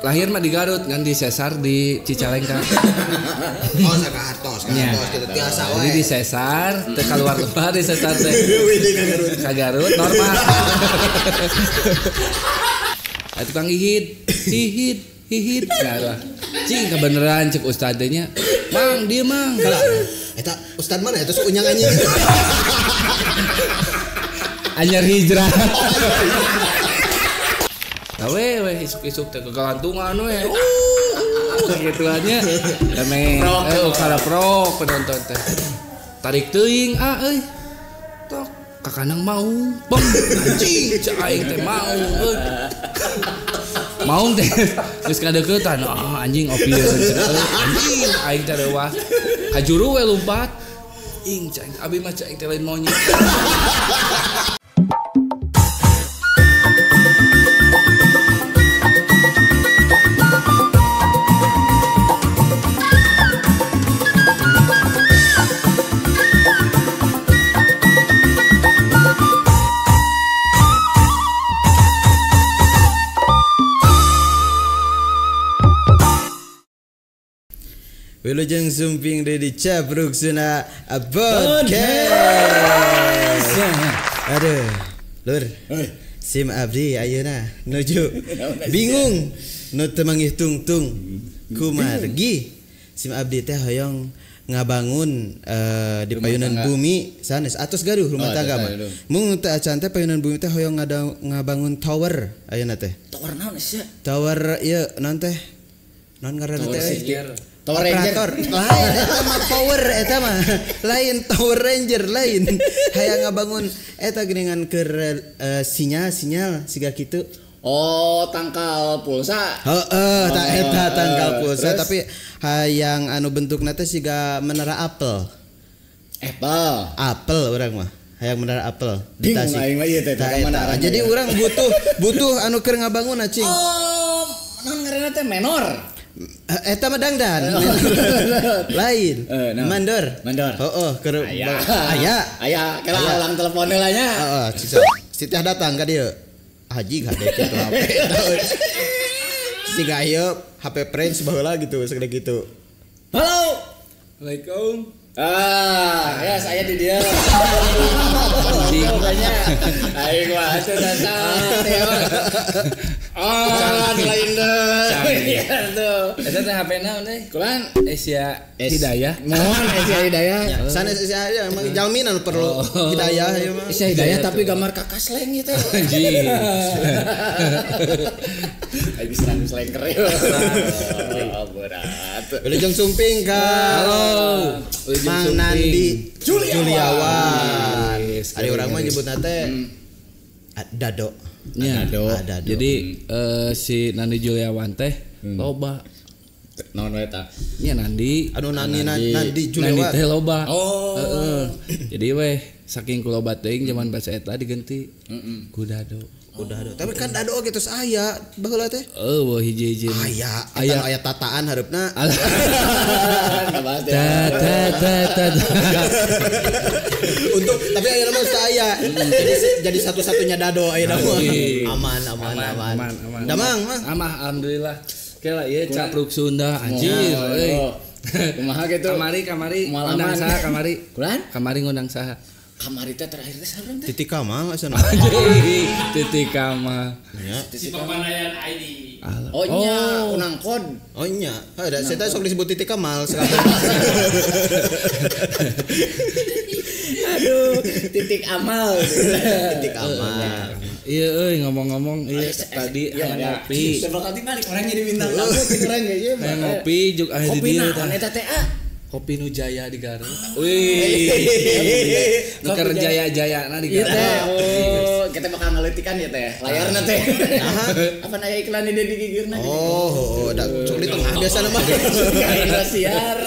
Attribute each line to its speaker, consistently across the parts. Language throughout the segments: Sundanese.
Speaker 1: Lahir mah di Garut ngan di Sesar di Cicalengka.
Speaker 2: Oh, sakahartos, kahartos gitu tiasa wae.
Speaker 1: Jadi di Sesar teu kaluar-luar di Sesar teh. Ka Garut normal. Atuh tukang hihid, hihid, hihid. Nah, cing kebeneran cek ustadnya. Mang, dia mang.
Speaker 2: Eta ustad mana eta sok unyang anjing.
Speaker 1: Anyar hijrah. Nah we we isuk-isuk teh kegalantungan we. Gituannya. Rame kalaprok penonton teh. Tarik teuing ah euy. Tok kakanang mau. Bom anjing cek aing teh mau euy. Maung teh geus kadeuketan ah anjing opieun anjing aing teh reuas. Kajuru we lumpat. Ing cek abi mah cek teh lain monyet.
Speaker 2: Wilujeng sumping di Capruk Sunda Podcast. Aduh, lur. Sim abdi ayeuna nuju bingung nu teu manggih tungtung kumargi. Sim abdi teh hoyong ngabangun di payunan bumi sanes atos gaduh rumah tangga mah. Mung teu acan teh payunan bumi teh hoyong ngabangun tower ayeuna teh.
Speaker 3: Tower naon sia?
Speaker 2: Tower ieu naon teh? Naon ngaranna teh?
Speaker 3: Tower Ranger.
Speaker 2: Lain eta mah power eta mah. Lain Tower Ranger lain. Hayang ngabangun eta geuningan keur sinyal siga kitu.
Speaker 3: Oh, tangkal pulsa.
Speaker 2: Heeh, tah eta tangkal pulsa terus? Tapi hayang anu bentukna teh siga menara apel.
Speaker 3: Apple.
Speaker 2: Apel urang mah. Hayang menara apel di Tasik.
Speaker 3: Aing mah ieu teh
Speaker 2: mana. Jadi urang butuh anu keur ngabangun cing.
Speaker 3: Oh, naon ngaranna teh menor.
Speaker 2: Eta mah dangdan. Lain. Mandor.
Speaker 3: Mandor.
Speaker 2: Heeh, keur
Speaker 3: aya. Aya, kela ulang telepon heula nya.
Speaker 2: Heeh, sitah datang ka dieu. Haji hade kitu HP. Siga ieu HP Prince baheula gitu, segede gitu.
Speaker 3: Halo.
Speaker 1: Assalamualaikum.
Speaker 3: Ah, ya saya di dia. Pokoknya aing mah atuh datang. Ah, lain deui. Iya tuh.
Speaker 1: Eta teh HP naon deui?
Speaker 3: Kulan
Speaker 1: Asia Hidayah.
Speaker 3: Mohon Asia Hidayah.
Speaker 2: Sanes Asia Hidayah emang jalmi anu perlu hidayah ieu mah.
Speaker 3: Asia Hidayah tapi gambar kakak sleng ieu teh.
Speaker 1: Anjing.
Speaker 3: Aing serang slengker ieu. Oh, berat.
Speaker 2: Wilujeng sumping ka.
Speaker 1: Halo.
Speaker 2: Mang Nandi Juliawan. Ari urang mah nyebutna teh Dado.
Speaker 1: Ya, Dado. Jadi si Nandi Juliawan teh loba.
Speaker 3: Naon we eta?
Speaker 1: Nya Nandi.
Speaker 2: Anu Nandi Juliawan.
Speaker 1: Nandi teh loba.
Speaker 3: Oh.
Speaker 1: Heeh. Jadi weh saking ku loba teuing zaman basa eta diganti ku Dado.
Speaker 2: Udah Dado. Tapi kan Dado oge tos aya baheula teh.
Speaker 1: Eueuh hiji-hiji.
Speaker 2: Aya, aya aya tataan hareupna.
Speaker 1: Ta ta ta ta.
Speaker 2: Untuk tapi ayeuna mah teu aya. Jadi satu-satunya Dado ayeuna mah. Aman aman aman. Damang mah.
Speaker 1: Amah alhamdulillah. Kela ieu Capruk Sunda anjir euy.
Speaker 3: Kumaha kitu?
Speaker 1: Kamari ngundang saha kamari?
Speaker 3: Kulan?
Speaker 1: Kamari ngundang saha?
Speaker 3: Kamari teh terakhir teh saurang teh.
Speaker 2: Titi Kamal asana.
Speaker 1: Titi Kamal.
Speaker 4: Si Papanayan ID.
Speaker 3: Oh nya, unang kod.
Speaker 2: Oh nya. Heuh, saya teh sok disebut Titi Kamal sekarang.
Speaker 3: Aduh, titik amal.
Speaker 2: Titik amal.
Speaker 1: Iya euy ngomong-ngomong iya tadi hayang ngopi.
Speaker 3: Sebab balik orang jadi bintang tamu cek urang ge ieu.
Speaker 1: Hayang ngopi juk aya di dieu
Speaker 3: tah. Kopi naon eta teh ah?
Speaker 1: Kopi nu Jaya di Garut. Wih. Nu keur jaya-jayana di Garut.
Speaker 3: Oh, kita bakal ngeleutikan ya teh. Layarna teh. Apa aya iklan di gigirna.
Speaker 2: Oh, da sok di tengah biasana mah.
Speaker 3: Indosiar.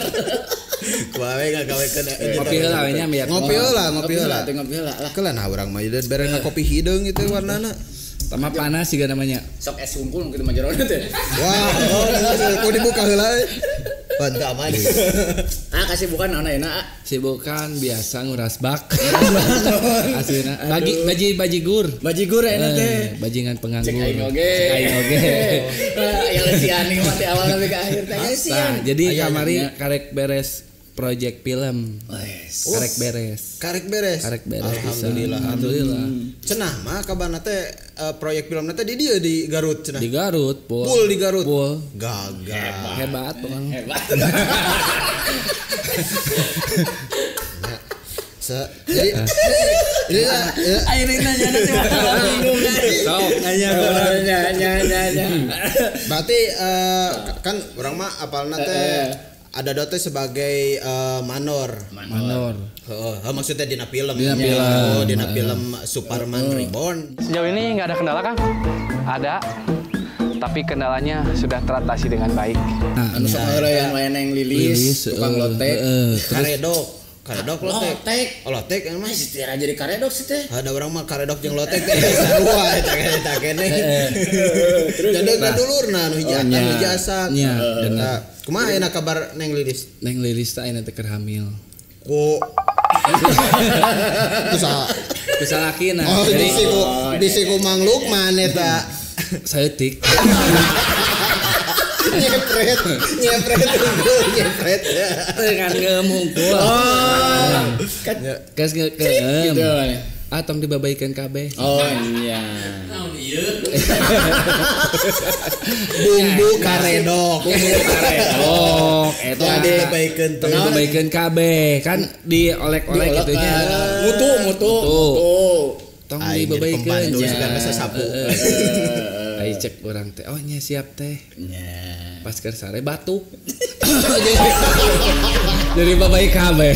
Speaker 2: Kuawe ngagawekeun
Speaker 1: Ngopi heula we nya biar.
Speaker 2: Ngopi heula, ngopi heula.
Speaker 3: Ngopi heula lah.
Speaker 2: Keula nah urang mah ieu bere kopi hideung itu warnana.
Speaker 1: Tama panas juga namanya.
Speaker 3: Sok es hungkul kitu mah jerona teh.
Speaker 2: Wah, oh, dibuka heula. Mantap aman.
Speaker 3: Ah kasibukan naon ayeuna?
Speaker 1: Sibukan biasa nguras bak. Aslina. Bagi baji bajigur.
Speaker 3: Bajigur ayeuna teh.
Speaker 1: Bajingan penganggur.
Speaker 3: Cek aing oge.
Speaker 1: Cek aing oge.
Speaker 3: Yang Si Ani mah ti awal sampai ke akhir teh si
Speaker 1: Nah, jadi kamari karek beres project film. Karek beres.
Speaker 2: Karek beres.
Speaker 1: Karek beres.
Speaker 2: Alhamdulillah.
Speaker 1: Alhamdulillah.
Speaker 2: Cenah mah kabarna teh proyek filmna teh di dieu di Garut cenah.
Speaker 1: Di Garut, pul.
Speaker 2: Pul di Garut.
Speaker 1: Pul.
Speaker 2: Gagah.
Speaker 1: Hebat pokoknya.
Speaker 3: Hebat.
Speaker 2: Jadi ini
Speaker 4: akhirnya nanya nanti bakal bingung.
Speaker 1: Sok
Speaker 4: nanya
Speaker 3: nanya.
Speaker 2: Berarti kan urang mah apalna teh ada dote sebagai manor.
Speaker 1: Manor.
Speaker 2: Heeh, maksudnya dina film.
Speaker 1: Dina film.
Speaker 2: Oh, dina film Superman Reborn.
Speaker 4: Sejauh ini nggak ada kendala kan? Ada. Tapi kendalanya sudah teratasi dengan baik.
Speaker 1: Nah,
Speaker 3: anu sok ngeureun wae neng Lilis, tukang lotek,
Speaker 2: karedok. Karedok lotek. Oh, lotek emang
Speaker 3: sih teh jadi karedok sih teh.
Speaker 2: Ada orang mah karedok jeung lotek teh sarua eta keneh. Terus jadi ka dulurna nu hiji anu hiji asak.
Speaker 1: Nya, bener.
Speaker 2: Kumaha enak kabar Neng Lilis?
Speaker 1: Neng Lilis teh ayeuna teh keur hamil.
Speaker 2: Ku Kusa
Speaker 1: salakina.
Speaker 2: Oh, bisi ku Mang Lukman eta.
Speaker 1: Saeutik.
Speaker 2: Nyepret
Speaker 1: dengan ngeum hungkul.
Speaker 3: Oh,
Speaker 1: kes ngeum. Ah, tong dibabaikeun kabeh.
Speaker 3: Oh iya.
Speaker 4: Naon ieu?
Speaker 2: Bumbu karedok.
Speaker 1: Bumbu karedok eta
Speaker 2: tong dibabaikeun
Speaker 1: tong dibabaikeun kabeh. Kan diolek-olek kitu nya.
Speaker 3: Mutu.
Speaker 1: Tong dibabaikeun.
Speaker 2: Sapu.
Speaker 1: Ai cek urang teh, oh nya siap teh.
Speaker 3: Nya.
Speaker 1: Pas keur sare batuk. Jadi babai kabeh.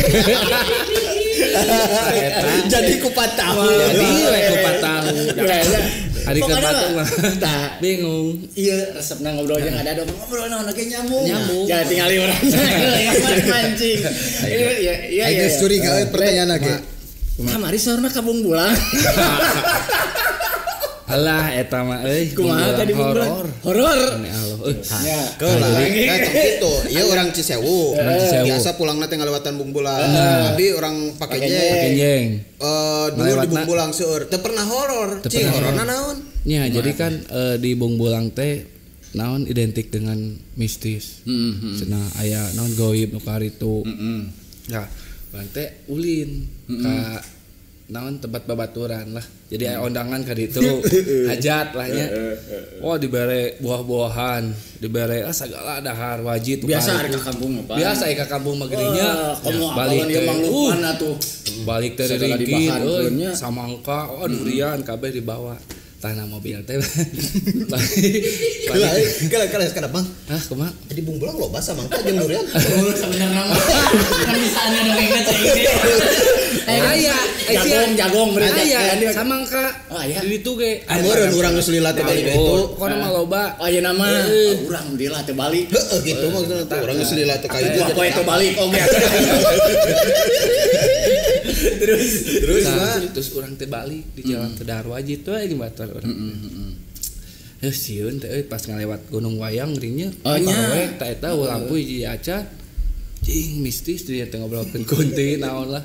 Speaker 2: Jadi kupat tahu.
Speaker 1: Jadi we kupat tahu. Ari keur batuk mah.
Speaker 3: Tah,
Speaker 1: bingung.
Speaker 3: Iya, resepna ngobrol jeung ada dong ngobrol naon oge nyambung.
Speaker 1: Nyambung.
Speaker 3: Jangan tinggali urang. Mancing. Iya, iya.
Speaker 2: Aing geus curiga euy pertanyaan ge.
Speaker 3: Kamari saurna ka Bungbulang.
Speaker 1: Alah eta mah euy.
Speaker 3: Kumaha tadi Bungbulang? Horor.
Speaker 1: Nya.
Speaker 2: Keula kan kitu. Ieu urang Cisewu. Biasa pulangna teh ngalewatan Bungbulang. Abi urang Pakenjeng. Dulu di Bungbulang seueur. Teu pernah horor. Cing hororna naon?
Speaker 1: Nya, jadi kan di Bungbulang teh naon identik dengan mistis. Cenah aya naon goib nu karitu. Ya, urang teh ulin ka naon tempat babaturan lah. Jadi aya undangan ka ditu, hajat lah nya. Wah, dibere buah-buahan, dibere sagala dahar wajib.
Speaker 3: Biasa ari ka kampung mah.
Speaker 1: Biasa ari ka kampung mah geuning-nya.
Speaker 3: Balik teh Mang Lukman atuh.
Speaker 1: Balik teh ringkit euy, samangka, oh durian kabeh dibawa. Tanah mobil teh.
Speaker 2: Balik. Kala sekarang Bang.
Speaker 1: Hah, kumaha?
Speaker 2: Jadi Bungbulang loba samangka jeung durian.
Speaker 4: Sebenarnya mah kan bisaan dongengna cai ge.
Speaker 1: Aya,
Speaker 3: jagong
Speaker 1: aya samangka. Di ditu ge.
Speaker 2: Meureun urang geus lila teh balik itu.
Speaker 1: Pokona mah loba.
Speaker 3: Oh ayeuna mah urang lila teh balik.
Speaker 2: Heeh gitu maksudna teh urang geus lila teh ka itu.
Speaker 3: Poe teh balik oge.
Speaker 2: Terus
Speaker 1: terus urang teh balik di jalan teh dahar wajib tuh di batur urang. Heuh sieun teh euy pas ngalewat Gunung Wayang ringnya.
Speaker 3: Oh nya.
Speaker 1: Tah eta lampu hiji acan. Cing mistis dia teh ngobrolkeun kunti naon lah.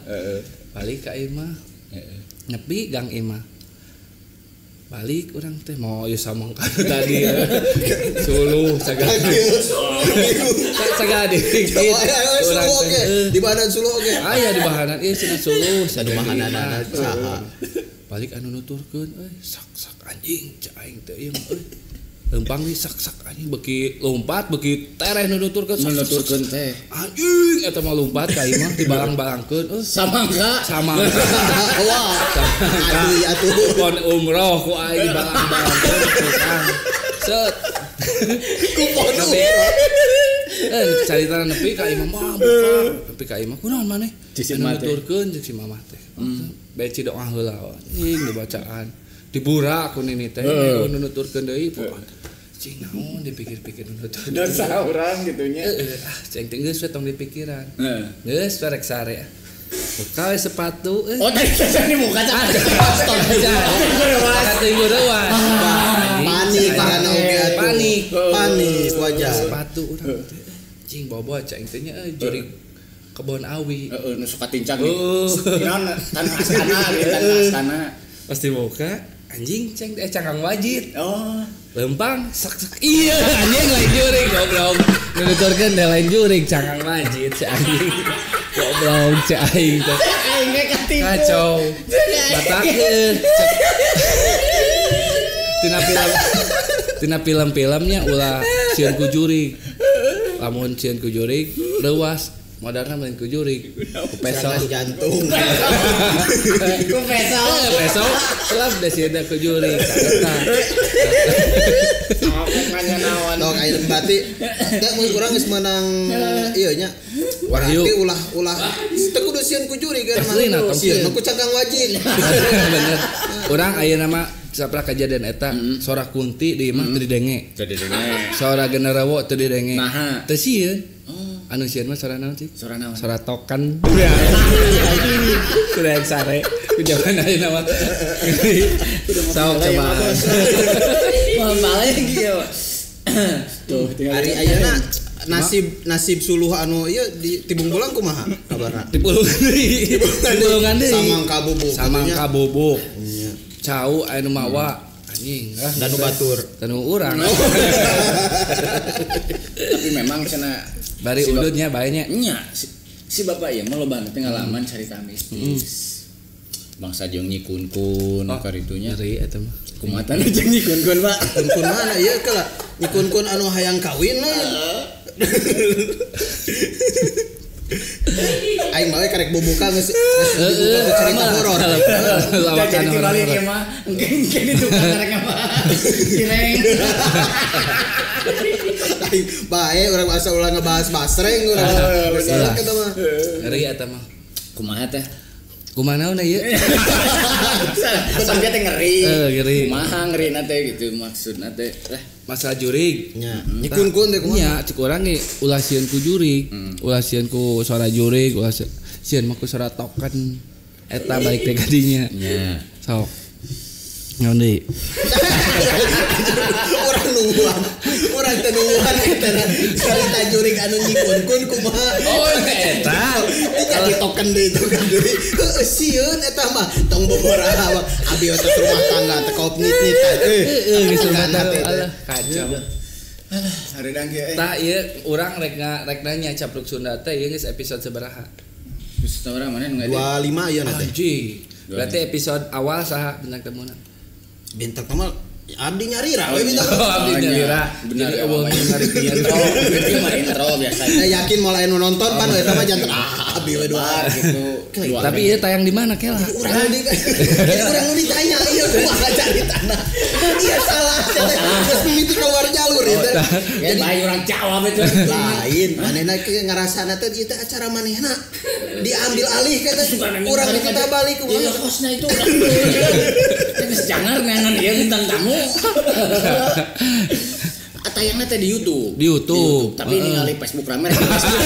Speaker 1: Balik ka imah. Nepi gang imah. Balik urang teh mau ieu samangka tadi. Suluh sagala. Sagala dikit.
Speaker 2: Suluh oge. Di bahanan suluh oge.
Speaker 1: Aya di bahanan ieu cenah suluh
Speaker 2: sadumahanana saha.
Speaker 1: Balik anu nuturkeun euy sak-sak anjing cek aing teh ieu euy. Lempang nih sak-sak anjing beuki lompat beuki tereh nu nuturkeun
Speaker 3: nuturkeun teh.
Speaker 1: Anjing eta mah lompat ka imah dibalang-balangkeun euy.
Speaker 3: Samangka.
Speaker 1: Samangka.
Speaker 2: Wah. Aduh atuh
Speaker 1: kupon umroh ku aing dibalang-balangkeun tukang. Set.
Speaker 2: Kupon umroh.
Speaker 1: Caritana nepi ka imah mah buka. Nepi ka imah kunaon maneh? Anu nuturkeun jeung si mamah teh. Beci doa heula anjing dibacaan. Dibura ku nini teh nu nuturkeun deui. Cing naon dipikir-pikir nuturkeun.
Speaker 3: Dosa urang kitu nya.
Speaker 1: Ah cing teh geus we tong dipikiran. Geus we rek sare. Buka we sepatu euy.
Speaker 3: Oh tadi teh muka cak.
Speaker 1: Tunggu reuas.
Speaker 2: Panik karena oge atuh.
Speaker 1: Panik.
Speaker 2: Panik wajar.
Speaker 1: Sepatu urang teh. Cing bobo cing teh nya euy jurig kebon awi.
Speaker 3: Heeh nu suka tincang nih. Naon tanah astana, tanah astana.
Speaker 1: Pas dibuka Anjing ceng cangkang wajit.
Speaker 3: Oh.
Speaker 1: Lempang sak sak. Iya anjing lain jurig goblok. Nuturkeun teh lain jurig cangkang wajit si anjing. Goblok si aing teh.
Speaker 3: Aing ge katipu.
Speaker 1: Kacau. Batakeun. Tina film-filmnya ulah sieun ku jurig. Lamun sieun ku jurig leuwas moderna main ku jurig. Ku peso
Speaker 2: jantung.
Speaker 3: Ku peso.
Speaker 1: Peso telah da sieun ku jurig. Eta.
Speaker 3: Nanya naon.
Speaker 2: Dok aya berarti teh mun urang geus meunang ieu nya.
Speaker 1: Wahyu.
Speaker 2: Berarti ulah teu kudu sieun ku jurig kan. Sieun ku cangkang wajit.
Speaker 1: Bener. Urang ayeuna mah sapra kejadian eta sora kunti di imah teu didenge.
Speaker 3: Teu didenge.
Speaker 1: Sora genderuwo teu didenge.
Speaker 3: Naha.
Speaker 1: Teu sieun. Anu sieun mah sora naon sih?
Speaker 3: Sora naon?
Speaker 1: Sora token. Kudu sare. Ku jaman ayeuna mah. Sok coba.
Speaker 3: Mah balik ieu. Tuh tinggal
Speaker 2: ari ayeuna nasib suluh anu ieu di tibung bulang kumaha kabarna?
Speaker 1: Dipulungan deui. Dipulungan deui.
Speaker 2: Samangka bubuk.
Speaker 1: Samangka bubuk. Cau anu mawa anjing lah
Speaker 2: danu batur
Speaker 1: danu urang.
Speaker 3: Tapi memang cenah
Speaker 1: bari
Speaker 3: si
Speaker 1: udutnya bae nya.
Speaker 3: Nya si bapak ieu mah loba pengalaman carita mistis. Bangsa jeung Nyi Kun-kun karitunya.
Speaker 1: Ngeri eta mah.
Speaker 3: Kumaha tah jeung Nyi Kun-kun, Pak?
Speaker 2: Kun-kun mana ieu kala? Nyi Kun-kun anu hayang kawin lah. Aing mah karek bubuka geus dibuka ku cerita horor.
Speaker 3: Jadi dibalik ya mah. Engke ditukar karek mah. Cireng.
Speaker 2: Aing bae urang asa ulah ngebahas basreng urang. Bener eta mah.
Speaker 1: Ngeri eta mah.
Speaker 3: Kumaha teh?
Speaker 1: Kumaha naon ieu?
Speaker 3: Asa teh ngeri.
Speaker 1: Ngeri.
Speaker 3: Kumaha ngerina teh gitu maksudna teh. Lah
Speaker 1: masalah jurig.
Speaker 2: Nya. Nyi Kun-kun teh kumaha?
Speaker 1: Nya cek urang ge ulah sieun ku jurig, ulah sieun ku sora jurig, ulah sieun mah ku sora token. Eta balik teh ka dinya.
Speaker 3: Nya.
Speaker 1: Sok. Naon deui?
Speaker 2: Urang nungguan. Urang teh nungguan eta carita jurig anu Nyi Kun-kun kumaha?
Speaker 1: Oh eta.
Speaker 2: Jadi token deui token deui. Heueuh sieun eta mah tong bobora abi otot rumah tangga teh kop nit-nit.
Speaker 1: Heeh geus rumah tangga. Alah kacau.
Speaker 3: Alah hareudang kieu.
Speaker 1: Tah ieu urang rek nanya Capruk Sunda teh ieu geus episode sabaraha?
Speaker 3: Geus sabaraha mana nu
Speaker 2: 25 ieu na teh.
Speaker 1: Anjing. Berarti episode awal saha bintang temuna?
Speaker 2: Bintang tamu abdi nyarira we bintang.
Speaker 1: Oh, abdi nyarira. Jadi eueuh nyaripian.
Speaker 3: Oh, berarti mah intro biasa.
Speaker 2: Saya yakin mulai nu nonton pan eta mah janten abdi we dua
Speaker 3: gitu.
Speaker 1: Tapi ieu tayang di mana kela?
Speaker 2: Urang di urang nu ditanya ieu kumaha caritana. Iya salah. Geus mimiti keluar jalur ieu teh.
Speaker 3: Jadi bae urang jawab itu.
Speaker 2: Lain, manehna ke ngarasana teh ieu teh acara manehna diambil alih kata urang kita balik kumaha.
Speaker 3: Iya hostna itu urang. Geus jangar ngangan ieu bintang tamu. Tayangnya teh di YouTube.
Speaker 1: Di YouTube.
Speaker 3: Tapi ningali Facebook rame di Facebook.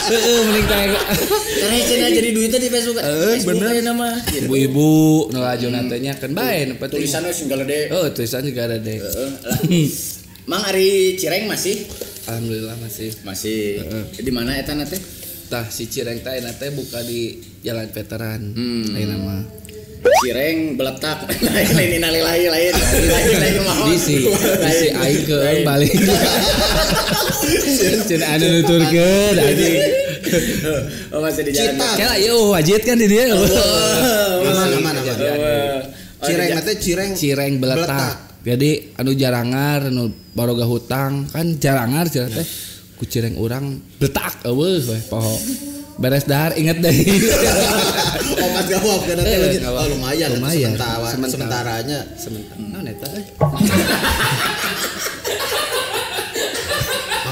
Speaker 1: Heeh, mending tayang.
Speaker 3: Karena cenah jadi duitnya di Facebook. Facebook
Speaker 1: bener
Speaker 3: nama.
Speaker 1: Ibu-ibu nu lajuna teh nya keun bae nu penting.
Speaker 3: Tulisannya sing gede.
Speaker 1: Heeh, tulisan juga gede.
Speaker 3: Heeh. Mang ari Cireng masih?
Speaker 1: Alhamdulillah masih.
Speaker 3: Masih. Di mana eta na teh?
Speaker 1: Tah si Cireng teh na teh buka di Jalan Veteran. Ayeuna mah.
Speaker 3: Cireng beletak lain lain lain lain mah
Speaker 1: di si aing ke balik cenah anu nuturkeun anjing.
Speaker 3: Oh masih di jalan.
Speaker 1: Kela ieu wajit kan di dieu.
Speaker 2: Aman aman. Cireng teh cireng
Speaker 1: beletak. Jadi anu jarangar anu baroga hutang kan jarangar cenah teh ku cireng urang beletak eueuh we poho. Beres dahar inget deh.
Speaker 2: Oh pas gawap kan teh oh lumayan sementaranya.
Speaker 1: Sementara. Naon eta euy?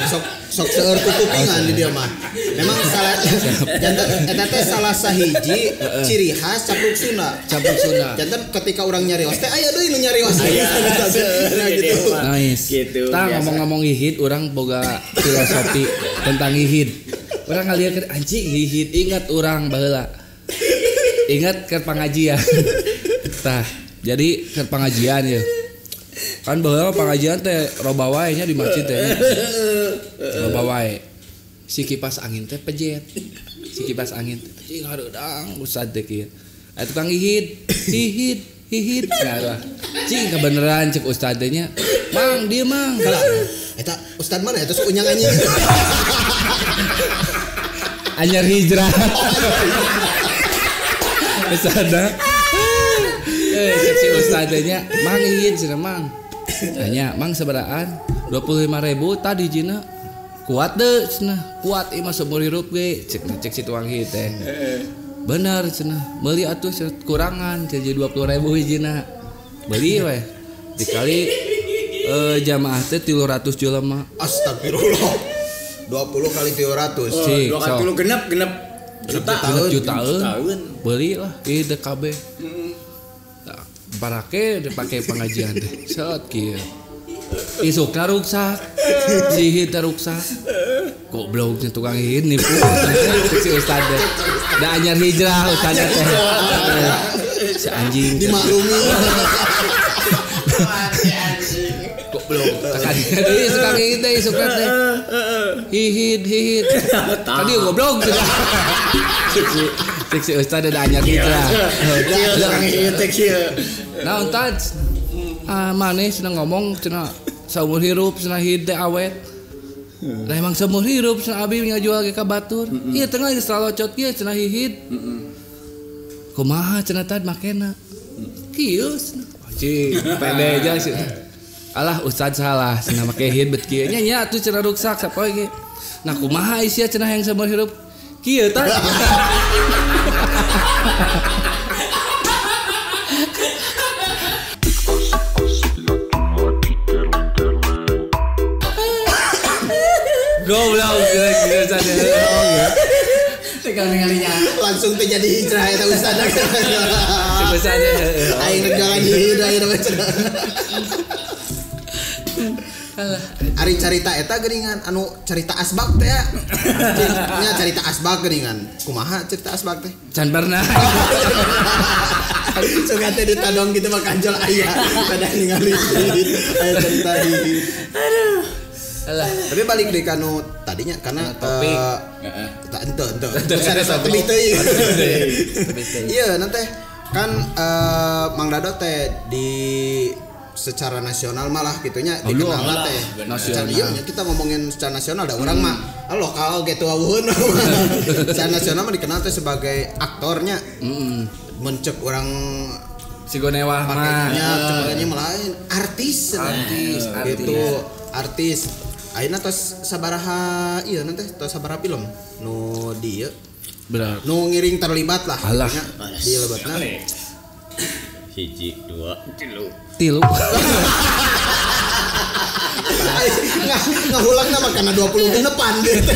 Speaker 2: Sok sok seueur kupingan di dia mah. Memang salah janten eta teh salah sahiji ciri khas Capruk Sunda.
Speaker 1: Capruk Sunda.
Speaker 2: Janten ketika urang nyarios teh aya deui nu nyarios.
Speaker 3: Aya
Speaker 2: gitu.
Speaker 1: Nice.
Speaker 3: Gitu.
Speaker 1: Tah ngomong-ngomong hihid urang boga filosofi tentang hihid. Urang ngalieur anjing hihid ingat urang baheula. Ingat ke pengajian. Tah, jadi ke pengajian ya. Kan baheula pengajian teh loba wae nya di masjid teh. Loba wae. Si kipas angin teh pejet. Si kipas angin teh anjing hareudang ustad teh kieu. Aya tukang hihid, hihid, Hihit cenah. Cing kebeneran cek ustadnya. Mang dia mang.
Speaker 2: Eta ustad mana eta sok unyang anjing.
Speaker 1: Anyar hijrah. Ustadna. Cek si ustadnya, mang hihit cenah mang. Tanya, mang seberaan? 25.000 tadi jina. Kuat deh cenah. Kuat ieu mah seumur hirup ge. Cek si tuang hihit teh. Bener cenah. Meuli atuh kurangan jadi 20.000 hijina. Beli weh. Dikali jamaah teh 300 jelema.
Speaker 2: Astagfirullah. 20 kali 300.
Speaker 3: Oh, 2 kali genep juta.
Speaker 1: Jutaan. Beli lah ieu DKB. Heeh. Barake dipake pengajian teh. Set kieu. Isukna ruksak. Si hid teh ruksak. Gobloknya tukang hid nipu. Si ustad teh. Da anyar hijrah ustad teh. Si anjing.
Speaker 2: Dimaklumi.
Speaker 1: Goblok. Tekan deui tukang hid teh isukna teh. Hihid hihid. Tadi goblok. Cek si ustad da anyar hijrah.
Speaker 3: Tukang hid teh kieu.
Speaker 1: Naon tad? Ah maneh cenah ngomong cenah saumur hirup cenah hid teh awet. Lah emang seumur hirup cenah abi ngajual ge ka batur. Ieu teh geus lalocot kieu cenah hihid. Kumaha cenah tad makena? Kieu cenah. Anjing, pede aja sih. Alah ustad salah cenah make hid bet kieu nya nya atuh cenah ruksak sapoe ge. Nah kumaha isia cenah yang seumur hirup? Kieu tah. Goblok kira-kira sana.
Speaker 3: Tegal ningalinya.
Speaker 2: Langsung teh jadi hijrah eta ustad.
Speaker 1: Ustad.
Speaker 2: Aing rek jualan hijrah ieu mah cenah. Ari carita eta geuningan anu carita asbak teh ya. Nya carita asbak geuningan. Kumaha carita asbak teh?
Speaker 1: Can pernah.
Speaker 2: Suka teh ditadong gitu mah kanjol aya pada ningali. Aya carita hiji.
Speaker 3: Aduh.
Speaker 1: Alah.
Speaker 2: Tapi balik deui ka nu tadinya karena
Speaker 1: topik.
Speaker 2: Heeh. Ente ente. Tebih teuing. Iya, nanti kan Mang Dado teh di secara nasional malah gitunya dikenal teh.
Speaker 1: Nasional.
Speaker 2: Iya, kita ngomongin secara nasional da urang mah lokal gitu awuheun. Secara nasional mah dikenal teh sebagai aktornya.
Speaker 1: Heeh.
Speaker 2: Mencek orang
Speaker 1: Sigonewah mah.
Speaker 2: Nya melain artis.
Speaker 1: Artis
Speaker 2: gitu. Artis. Ayeuna tos sabaraha ieu nanti tos sabaraha film nu di ieu.
Speaker 1: Benar.
Speaker 2: Nu ngiring terlibat lah.
Speaker 1: Alah.
Speaker 2: Di lebatna.
Speaker 3: 1 2 3.
Speaker 1: 3.
Speaker 2: Ngahulangna mah kana 20 genepan gitu.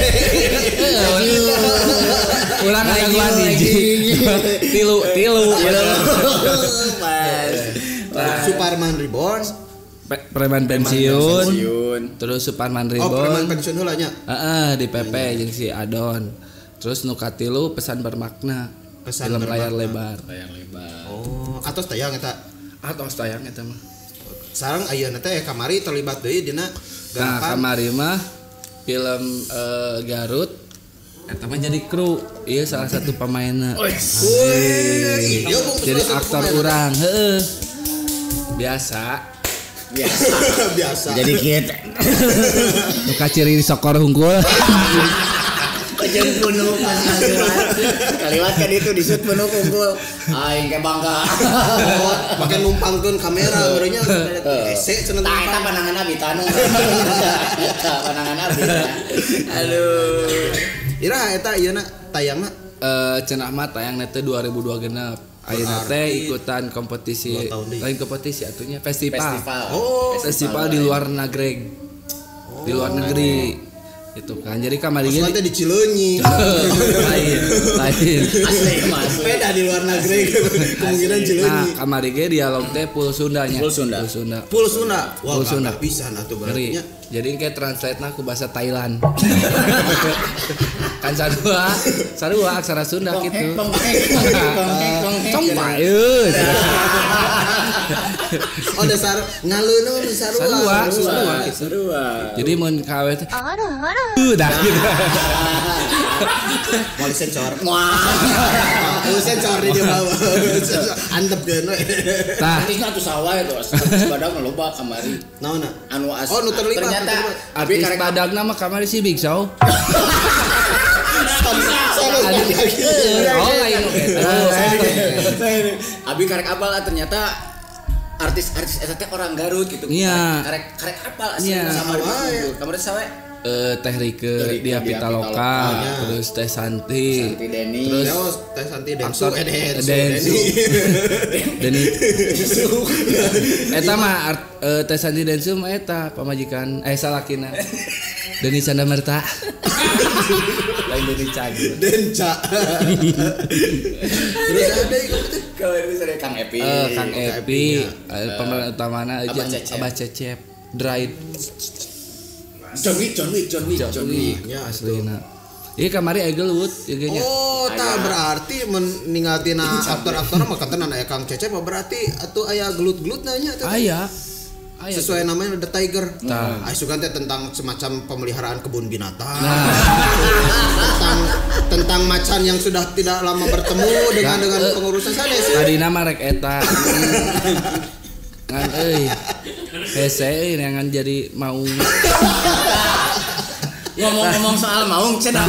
Speaker 1: Urang ngaguan hiji. Tilu.
Speaker 2: Suparman Reborn.
Speaker 1: Preman pensiun. Terus Suparman Reborn.
Speaker 2: Oh, preman pensiun heula nya.
Speaker 1: Heeh, di PP jeung si Adon. Terus nu katilu pesan bermakna.
Speaker 2: Pesan
Speaker 1: film
Speaker 2: bermakna.
Speaker 1: Layar lebar.
Speaker 3: Layar lebar.
Speaker 2: Oh, atos tayang eta.
Speaker 1: Atos tayang eta mah.
Speaker 2: Sareng ayeuna teh kamari terlibat deui dina
Speaker 1: gerakan. Nah, kamari mah film Garut eta mah jadi kru. Ieu salah satu pemainna. Jadi aktor urang, heeh. Biasa.
Speaker 2: Biasa.
Speaker 3: Jadi kieu.
Speaker 1: Nu kaciri sokor hungkul.
Speaker 3: Kajeng punuk pas kaliwat. Kaliwat kan itu disut punuk unggul. Aing ke bangga.
Speaker 2: Pakai numpangkeun kamera barunya hese cenah.
Speaker 3: Tah eta panangan abi tanu. Panangan abi. Aduh.
Speaker 2: Ira eta ieu na tayangna
Speaker 1: cenah mah tayangna teh 2002 genep. Ayeuna teh ikutan kompetisi, lain kompetisi atunya festival. Oh, festival di luar negeri. Di luar negeri. Itu kan jadi kamari
Speaker 2: ge di Cileunyi.
Speaker 1: Lain.
Speaker 3: Asli mah asli.
Speaker 2: Beda di luar negeri kemungkinan Cileunyi.
Speaker 1: Nah, kamari ge dialog teh full Sundanya.
Speaker 3: Full Sunda.
Speaker 2: Full Sunda. Wah, full Sunda pisan atuh berarti nya.
Speaker 1: Jadi kayak translate-na ku bahasa Thailand. Kan sarua aksara Sunda gitu. Cong paeun.
Speaker 2: Oh dasar ngaleuneu sarua.
Speaker 1: Sarua. Jadi mun kawe teh Udah gitu.
Speaker 2: Mau sensor. Wah. Sensor di bawah. Antep geun we.
Speaker 1: Tah,
Speaker 3: Artisna atuh sawa itu, artis badag mah loba kamari.
Speaker 2: Naonna?
Speaker 3: Anu as
Speaker 2: Oh, nu terlibat,
Speaker 3: ternyata
Speaker 2: nu terlibat.
Speaker 3: abi
Speaker 1: artis
Speaker 3: karek
Speaker 1: badagna mah kamari si Big Show. Oh, lain eta.
Speaker 3: Abi karek apal ternyata artis-artis eta teh orang Garut gitu.
Speaker 1: Iya.
Speaker 3: Karek apal asli
Speaker 1: Iya.
Speaker 3: sama kamari sawe.
Speaker 1: Teh Rike Dia Pitaloka, terus Teh Santi,
Speaker 3: Santi Deni.
Speaker 1: Terus
Speaker 2: Teh Santi Densu,
Speaker 1: Densu. Deni. Eta mah Teh Santi Densu mah eta pamajikan salakina. Deni Candamerta. Lain Deni Cagir.
Speaker 2: Denca. Terus ada ieu teh.
Speaker 3: Kalau itu ada Kang Epi.
Speaker 1: Kang Epi, pemeran utamana jeung Abah Cecep, Dried.
Speaker 3: John Wick.
Speaker 1: John Wick.
Speaker 2: Ya,
Speaker 1: aslina. Iya kamari Eaglewood ieu ge nya.
Speaker 2: Oh, tah berarti meninggal tina aktor-aktor mah kantenan aya Kang Cecep berarti atuh aya gelut-gelutna nya atuh.
Speaker 1: Aya.
Speaker 2: Sesuai namanya The Tiger.
Speaker 1: Nah.
Speaker 2: Asukan teh tentang semacam pemeliharaan kebun binatang.
Speaker 1: Nah.
Speaker 2: Tentang macan yang sudah tidak lama bertemu dengan pengurusan sanes.
Speaker 1: Tadi nama rek eta. Ngan euy. Hese euy ngan jadi maung.
Speaker 3: Ngomong-ngomong soal maung, cenah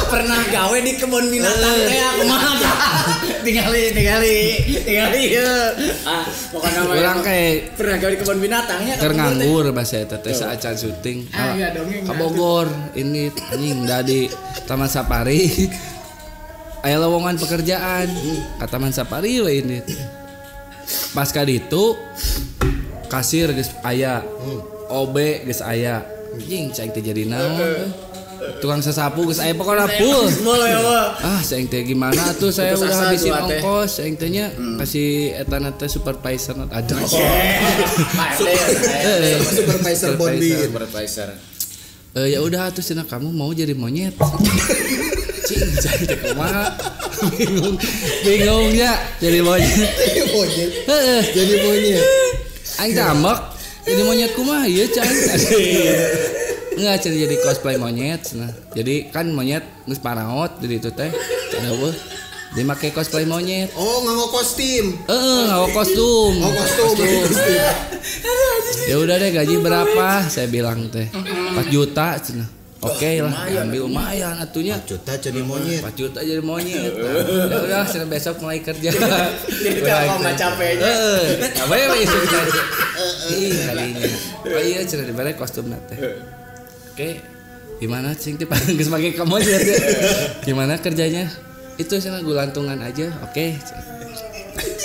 Speaker 3: pernah gawe di kebun binatang teh kumaha. Tingali ieu. Ah, pokokna mah
Speaker 1: urang kayak
Speaker 3: pernah gawe di kebun binatangnya
Speaker 1: keur nganggur bahasa eta teh saacan syuting. Ka Bogor ini anjing da di Taman Safari. Aya lowongan pekerjaan ka Taman Safari we ini. Pas ka ditu kasir geus aya, OB geus aya. Anjing cai teh jadi naon? Tukang sasapu geus aya pokona full. Ah, cai teh gimana tuh saya udah habisin ongkos, cai teh nya kasih eta na teh supervisor. Aduh.
Speaker 2: Supervisor Bondi.
Speaker 3: Supervisor.
Speaker 1: Ya udah tuh cenah kamu mau jadi monyet. Cing cai teh kumaha? Bingungnya jadi monyet. Heeh,
Speaker 2: jadi monyet.
Speaker 1: Aing teh ambek. Jadi monyet kumaha ieu cai. Enggak cenah jadi cosplay monyet cenah. Jadi kan monyet geus paraot di ditu teh. Cenah eueuh. Dia make cosplay monyet.
Speaker 2: Oh, nganggo kostum.
Speaker 1: Heeh, nganggo kostum.
Speaker 2: Oh, kostum.
Speaker 1: Ya udah deh gaji berapa? Saya bilang teh. 4 juta cenah. Oke lah, ambil lumayan atunya.
Speaker 2: 4 juta jadi monyet.
Speaker 1: 4 juta jadi monyet. Nah, ya udah, cenah besok mulai kerja.
Speaker 3: Jadi kalau enggak capeknya.
Speaker 1: Heeh. Capek we isuk. Ih, kalinya. Oh iya cenah dibere kostumna teh. Oke. Gimana cing teh geus make kamu aja. Gimana kerjanya? Itu cenah gulantungan aja. Oke.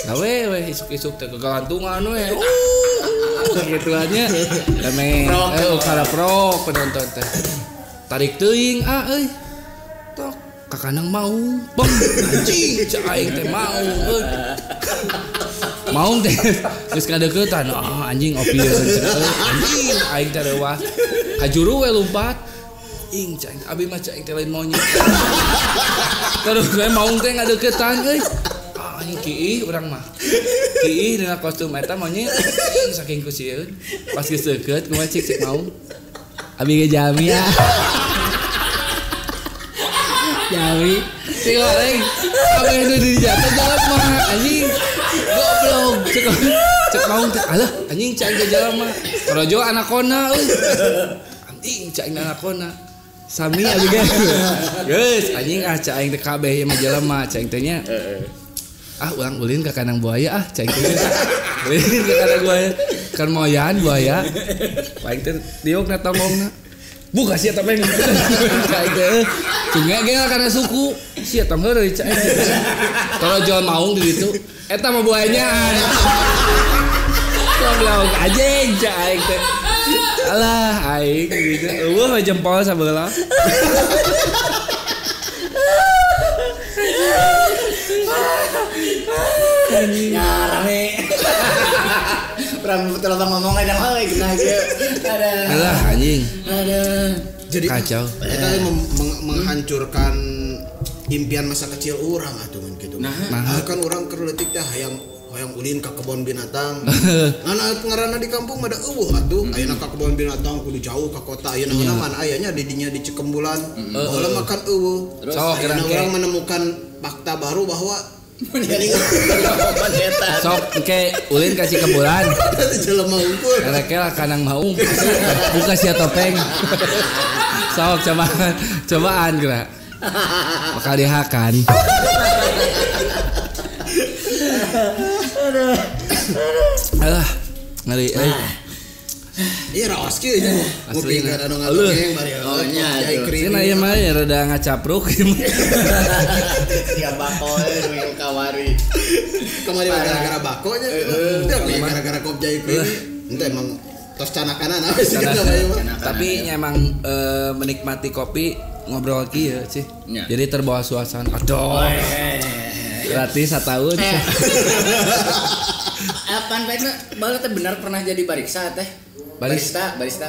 Speaker 1: Gawe we isuk-isuk teh kegalantungan we. Gitu aja. Rame. Kalaprok penonton teh. Tarik teuing ah euy. Tok kakanang maung. Bom anjing cai aing teh maung euy. Maung teh geus kadeuketan. Ah anjing opieun cenah euy. Anjing aing teh reuas. Kajuru we lompat. Ing cai abi mah cai teh lain monyet. Terus we maung teh ngadeuketan euy. Ah anjing kiih urang mah. Kiih dina kostum eta monyet saking ku sieun. Pas geus deukeut kumaha cik cik maung. Abi ge jami ya. Jami. Cik goreng. Kabeh nu di jatuh jalan mah anjing. Goblok. Cek maung teh. Alah anjing cai ge jalan mah. Korojo anakona euy. Anjing cai anakona. Sami abi ge. Geus anjing ah cai aing teh kabeh ieu mah jelema cai teh nya. Ah urang ulin ka kandang buaya ah cai teh. Ulin ka kandang buaya. Kan moyan buaya. Paling teh diuk na tongongna. Buka sia topeng. Cai teh. Cunge ge kana suku. Sia tong heureuy cai. Toro jual maung di ditu. Eta mah buayanya. Goblok anjing cai teh. Alah aing gitu. Eueuh we jempol sabelah.
Speaker 3: Ya rame. Orang betul abang ngomong aja mah gimana aja. Ada.
Speaker 1: Alah anjing.
Speaker 3: Ada.
Speaker 2: Jadi
Speaker 1: kacau.
Speaker 2: Eta menghancurkan impian masa kecil orang atuh mun kitu.
Speaker 3: Nah,
Speaker 2: kan orang keur leutik teh hayang
Speaker 5: Hoyong ulin ka kebon binatang. Ngan ngaranna di kampung mah da eueuh atuh. Ayeuna ka kebon binatang kudu jauh ka kota. Ayeuna mah ayanya di dinya di Cikembulan. Baheula mah kan eueuh. Ayeuna urang menemukan fakta baru bahwa
Speaker 1: sok ke ulin ka Cikembulan.
Speaker 5: Jelema unggul.
Speaker 1: Rek lah kanang maung. Buka sia topeng. Sok cobaan geura. Bakal dihakan. Alah, ngeri euy.
Speaker 5: Iya raos kieu nya. Ngupingkeun anu ngadongeng bari. Oh nya.
Speaker 1: Cenah ieu mah rada ngacapruk.
Speaker 3: Sia bako euy kawari.
Speaker 5: Kamari gara-gara bako nya. Gara-gara kopjai kuwi. Ente emang tos canakanan apa sih.
Speaker 1: Tapi nya emang menikmati kopi ngobrol kieu sih. Jadi terbawa suasana. Aduh. Berarti setahun.
Speaker 3: Apaan baiknya baheula teh benar pernah jadi barista teh. Barista. Barista.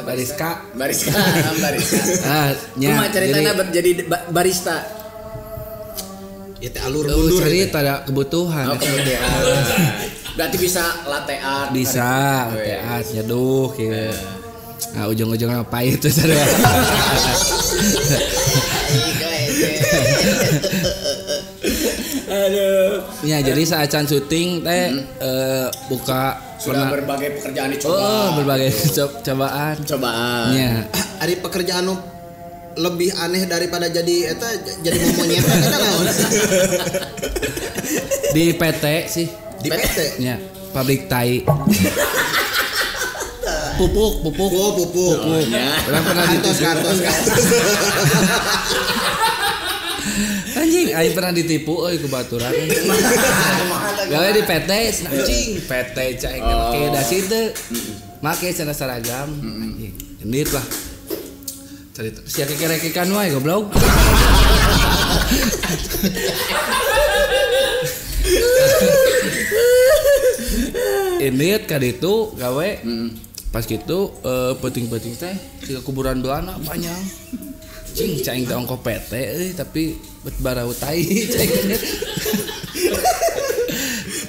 Speaker 1: Ah, nya.
Speaker 3: Kumaha caritana jadi barista?
Speaker 5: Ya teh alur mundur.
Speaker 1: Cerita ada kebutuhan.
Speaker 3: Oh, kebutuhan. Berarti bisa latte art.
Speaker 1: Bisa, latte art nyeduh kieu. Nah, ujung-ujungnya pahit tuh sarua.
Speaker 3: Aduh.
Speaker 1: Ya, jadi saat can syuting teh buka
Speaker 3: sudah pernah, berbagai pekerjaan dicoba.
Speaker 1: Oh, berbagai cobaan.
Speaker 3: Cobaan.
Speaker 1: Ya.
Speaker 5: Ari pekerjaan nu lebih aneh daripada jadi eta jadi monyet eta naon?
Speaker 1: Di PT sih.
Speaker 5: Di PT.
Speaker 1: Ya, pabrik tai. Pupuk.
Speaker 5: Oh, pupuk.
Speaker 3: Ya.
Speaker 1: Orang pernah ditipu.
Speaker 5: Kartos.
Speaker 1: Anjing, aing pernah ditipu euy ku baturan. Gawe di PT, anjing, PT cai make dasi teu. Make cenah seragam. Anjing, indit lah. Cerita sia kekerekekan wae goblok. Indit ka ditu gawe. Pas gitu peuting-peuting teh siga kuburan Belanda panjang. Cing caing teh ongkoh PT euy tapi bet barau tai caing.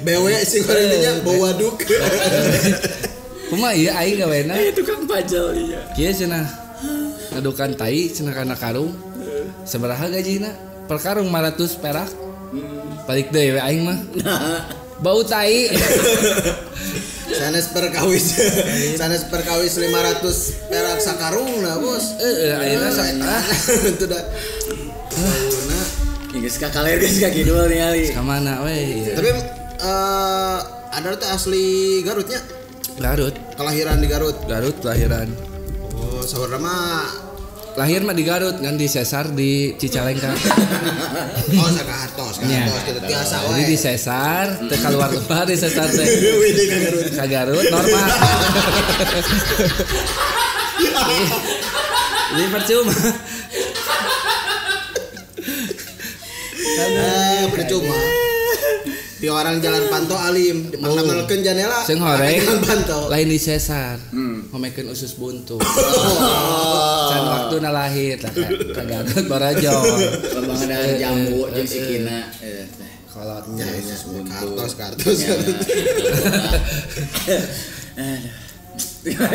Speaker 5: BW sih gorengnya bau waduk.
Speaker 1: Kumaha ieu aing gawena?
Speaker 3: Tukang pajel ieu.
Speaker 1: Kieu cenah. Ngadukan tai cenah kana karung. Sabaraha gajina? Per karung 500 perak. Balik deui we aing mah. Bau tai.
Speaker 5: Sanes perkawis. Sanes perkawis 500 perak sakarung nah, Bos.
Speaker 1: Heeh, ayeuna saeta.
Speaker 5: Itu dah. Bauna.
Speaker 3: Geus ka kaler geus ka kidul ningali.
Speaker 1: Ka mana we?
Speaker 5: Tapi ada teh asli Garutnya?
Speaker 1: Garut.
Speaker 5: Kelahiran di Garut.
Speaker 1: Garut kelahiran.
Speaker 5: Oh, saurna mah
Speaker 1: lahir mah di Garut ngan di Sesar di Cicalengka.
Speaker 5: Oh, sakahartos, kahartos gitu tiasa wae.
Speaker 1: Jadi di Sesar teu kaluar-keluar di Sesar teh. Ka Garut normal. Jadi percuma.
Speaker 5: Percuma. Di orang jalan Panto alim, dipanglamelkeun janela.
Speaker 1: Sing horeng lain di Sesar. Ngomekeun usus buntu. Can waktuna lahir tah ka Garut barajo.
Speaker 3: Pembangunan jambu jeung sikina.
Speaker 1: Kolot
Speaker 5: nya usus buntu. Kartos.
Speaker 3: Aduh.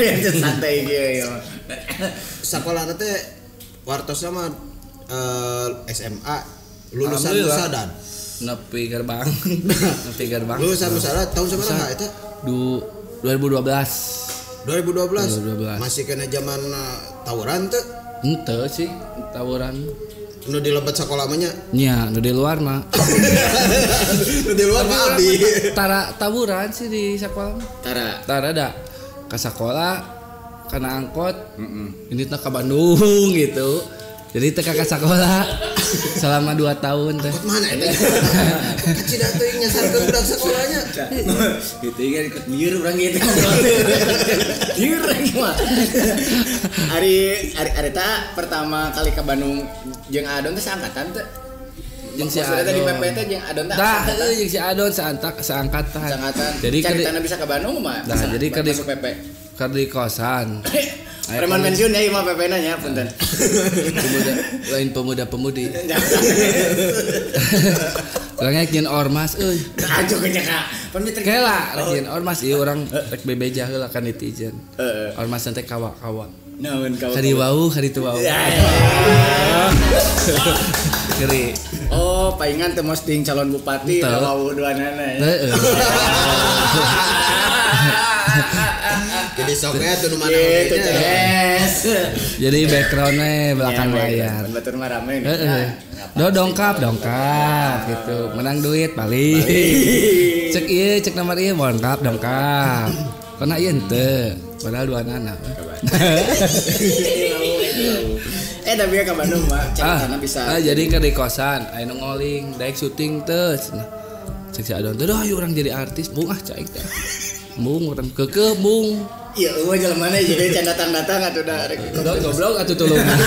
Speaker 3: Ya santai kieu ya.
Speaker 5: Sakolana teh wartosna mah SMA lulusan Nusadan.
Speaker 1: Nepi gerbang. Nepi gerbang.
Speaker 5: Lulusan Nusada tahun sabaraha eta?
Speaker 1: 2012.
Speaker 5: 2012. Masih kena zaman tawuran teu?
Speaker 1: Henteu sih, tawuran.
Speaker 5: Nu di lebet sakola mah nya?
Speaker 1: Nya, nu di luar mah.
Speaker 5: Nu di luar mah abdi.
Speaker 1: Tara tawuran sih di sakola.
Speaker 3: Tara.
Speaker 1: Tara da ka sakola kana angkot. Ini teh ka Bandung gitu. Jadi teh ka sakola selama 2 tahun teh.
Speaker 5: Angkot mana eta? Kacida teuing nyasarkeun budak sekolahnya.
Speaker 3: Gitu kan ikut lieur urang gitu. Lieur mah. Ari ari eta pertama kali ke Bandung jeung Adon teh seangkatan teh. Jeung si Adon di PP teh jeung Adon teh.
Speaker 1: Tah, jeung si Adon seangkatan.
Speaker 3: Jadi caritana bisa ke Bandung mah.
Speaker 1: Nah, jadi keur
Speaker 3: masuk PP.
Speaker 1: Keur di kosan.
Speaker 3: Preman pensiun ya ieu mah PP-na nya punten.
Speaker 1: Pemuda lain pemuda-pemudi. Urang nyeun ormas euy.
Speaker 3: Aduh keceka. Pan mitra.
Speaker 1: Kela rek nyeun ormas ieu urang rek bebeja heula ka netizen.
Speaker 3: Heeh.
Speaker 1: Ormas teh kawa-kawa.
Speaker 3: Naon kawa.
Speaker 1: Kadi wau, kadi teu wau. Ngeri.
Speaker 3: Oh, palingan teu mosting calon bupati wau duanana ya.
Speaker 1: Heeh.
Speaker 5: Jadi sok we atuh nu mana
Speaker 3: Gitu, yes.
Speaker 1: Jadi backgroundnya belakang layar.
Speaker 3: Batur mah rame.
Speaker 1: Heeh. Do dongkap gitu. Menang duit balik. Cek ieu, cek nomor ieu dongkap. Karena ieu henteu. Padahal dua anak.
Speaker 3: Tapi ya ke Bandung mah ceritana bisa.
Speaker 1: Jadi ke di kosan, aya nu ngoling, daek syuting teu. Cek si Adon teh, ayo urang jadi artis, bung ah cai teh. Bung urang keukeuh bung.
Speaker 3: Iya, eueuh jelema jadi can datang-datang atuh da rek.
Speaker 1: Goblok atuh tulungan.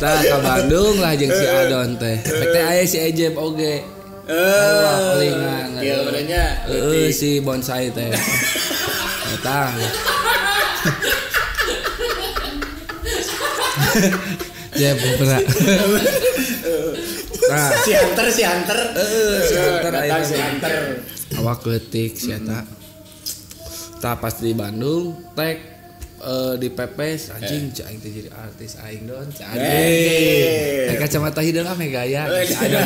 Speaker 1: Tah ka Bandung lah jeung si Adon teh. Rek teh aya si Ejeb oge. Olingan.
Speaker 3: Iya benernya.
Speaker 1: Heeh si bonsai teh. Datang. Jeb pernah. Nah,
Speaker 3: si Hunter.
Speaker 1: Heeh, si Hunter
Speaker 3: datang si Hunter.
Speaker 1: Awak leutik si eta. Tah pas di Bandung tek di pepes anjing cai aing teh jadi artis aing don cai. Teh kacamata hideung ah gaya. Ada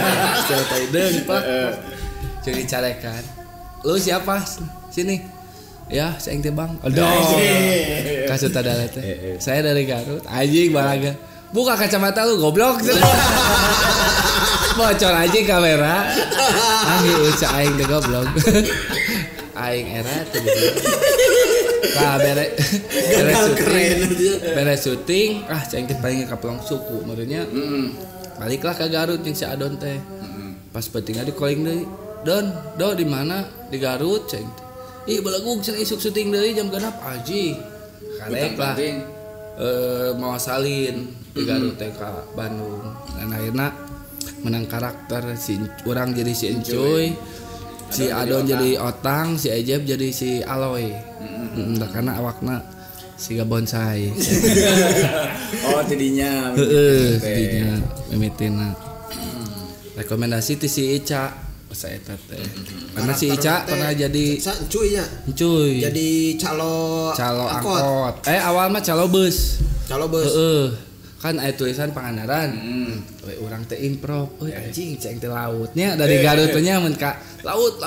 Speaker 1: kacamata hideung pak. Jadi carekan. Lu siapa? Sini. Ya, saya teh Bang. Aduh. Kasut tadala teh. Saya dari Garut. Anjing balaga. Buka kacamata lu goblok. Bocor aja kamera. Ah ieu aing teh goblok. Aing era teh. Nah, beres syuting, ah cai teh paling ka Pelong Suku maksudnya. Baliklah ke Garut jeung si Adon teh. Pas pentingna di calling deui. Don, do di mana? Di Garut cai teh. Ih belagug cenah isuk syuting deui jam 6 aji. Karek lah. Mau salin di Garut teh ka Bandung. Dan akhirna menang karakter si urang jadi si Encuy, si Adon jadi Otang, si Ejeb jadi si Aloy. Karena awakna siga bonsai.
Speaker 3: Oh, tidinya.
Speaker 1: Heeh, tidinya mimitina. Rekomendasi ti si Ica. Saya teh. Karena si Ica pernah jadi
Speaker 5: Encuy nya.
Speaker 1: Encuy.
Speaker 5: Jadi calo
Speaker 1: angkot. Awal mah calo bus. Calo bus. Heeh. Kan aya tulisan Pangandaran. We urang teh improv. Euy anjing ceng teh lautnya dari Garut nya mun ka laut.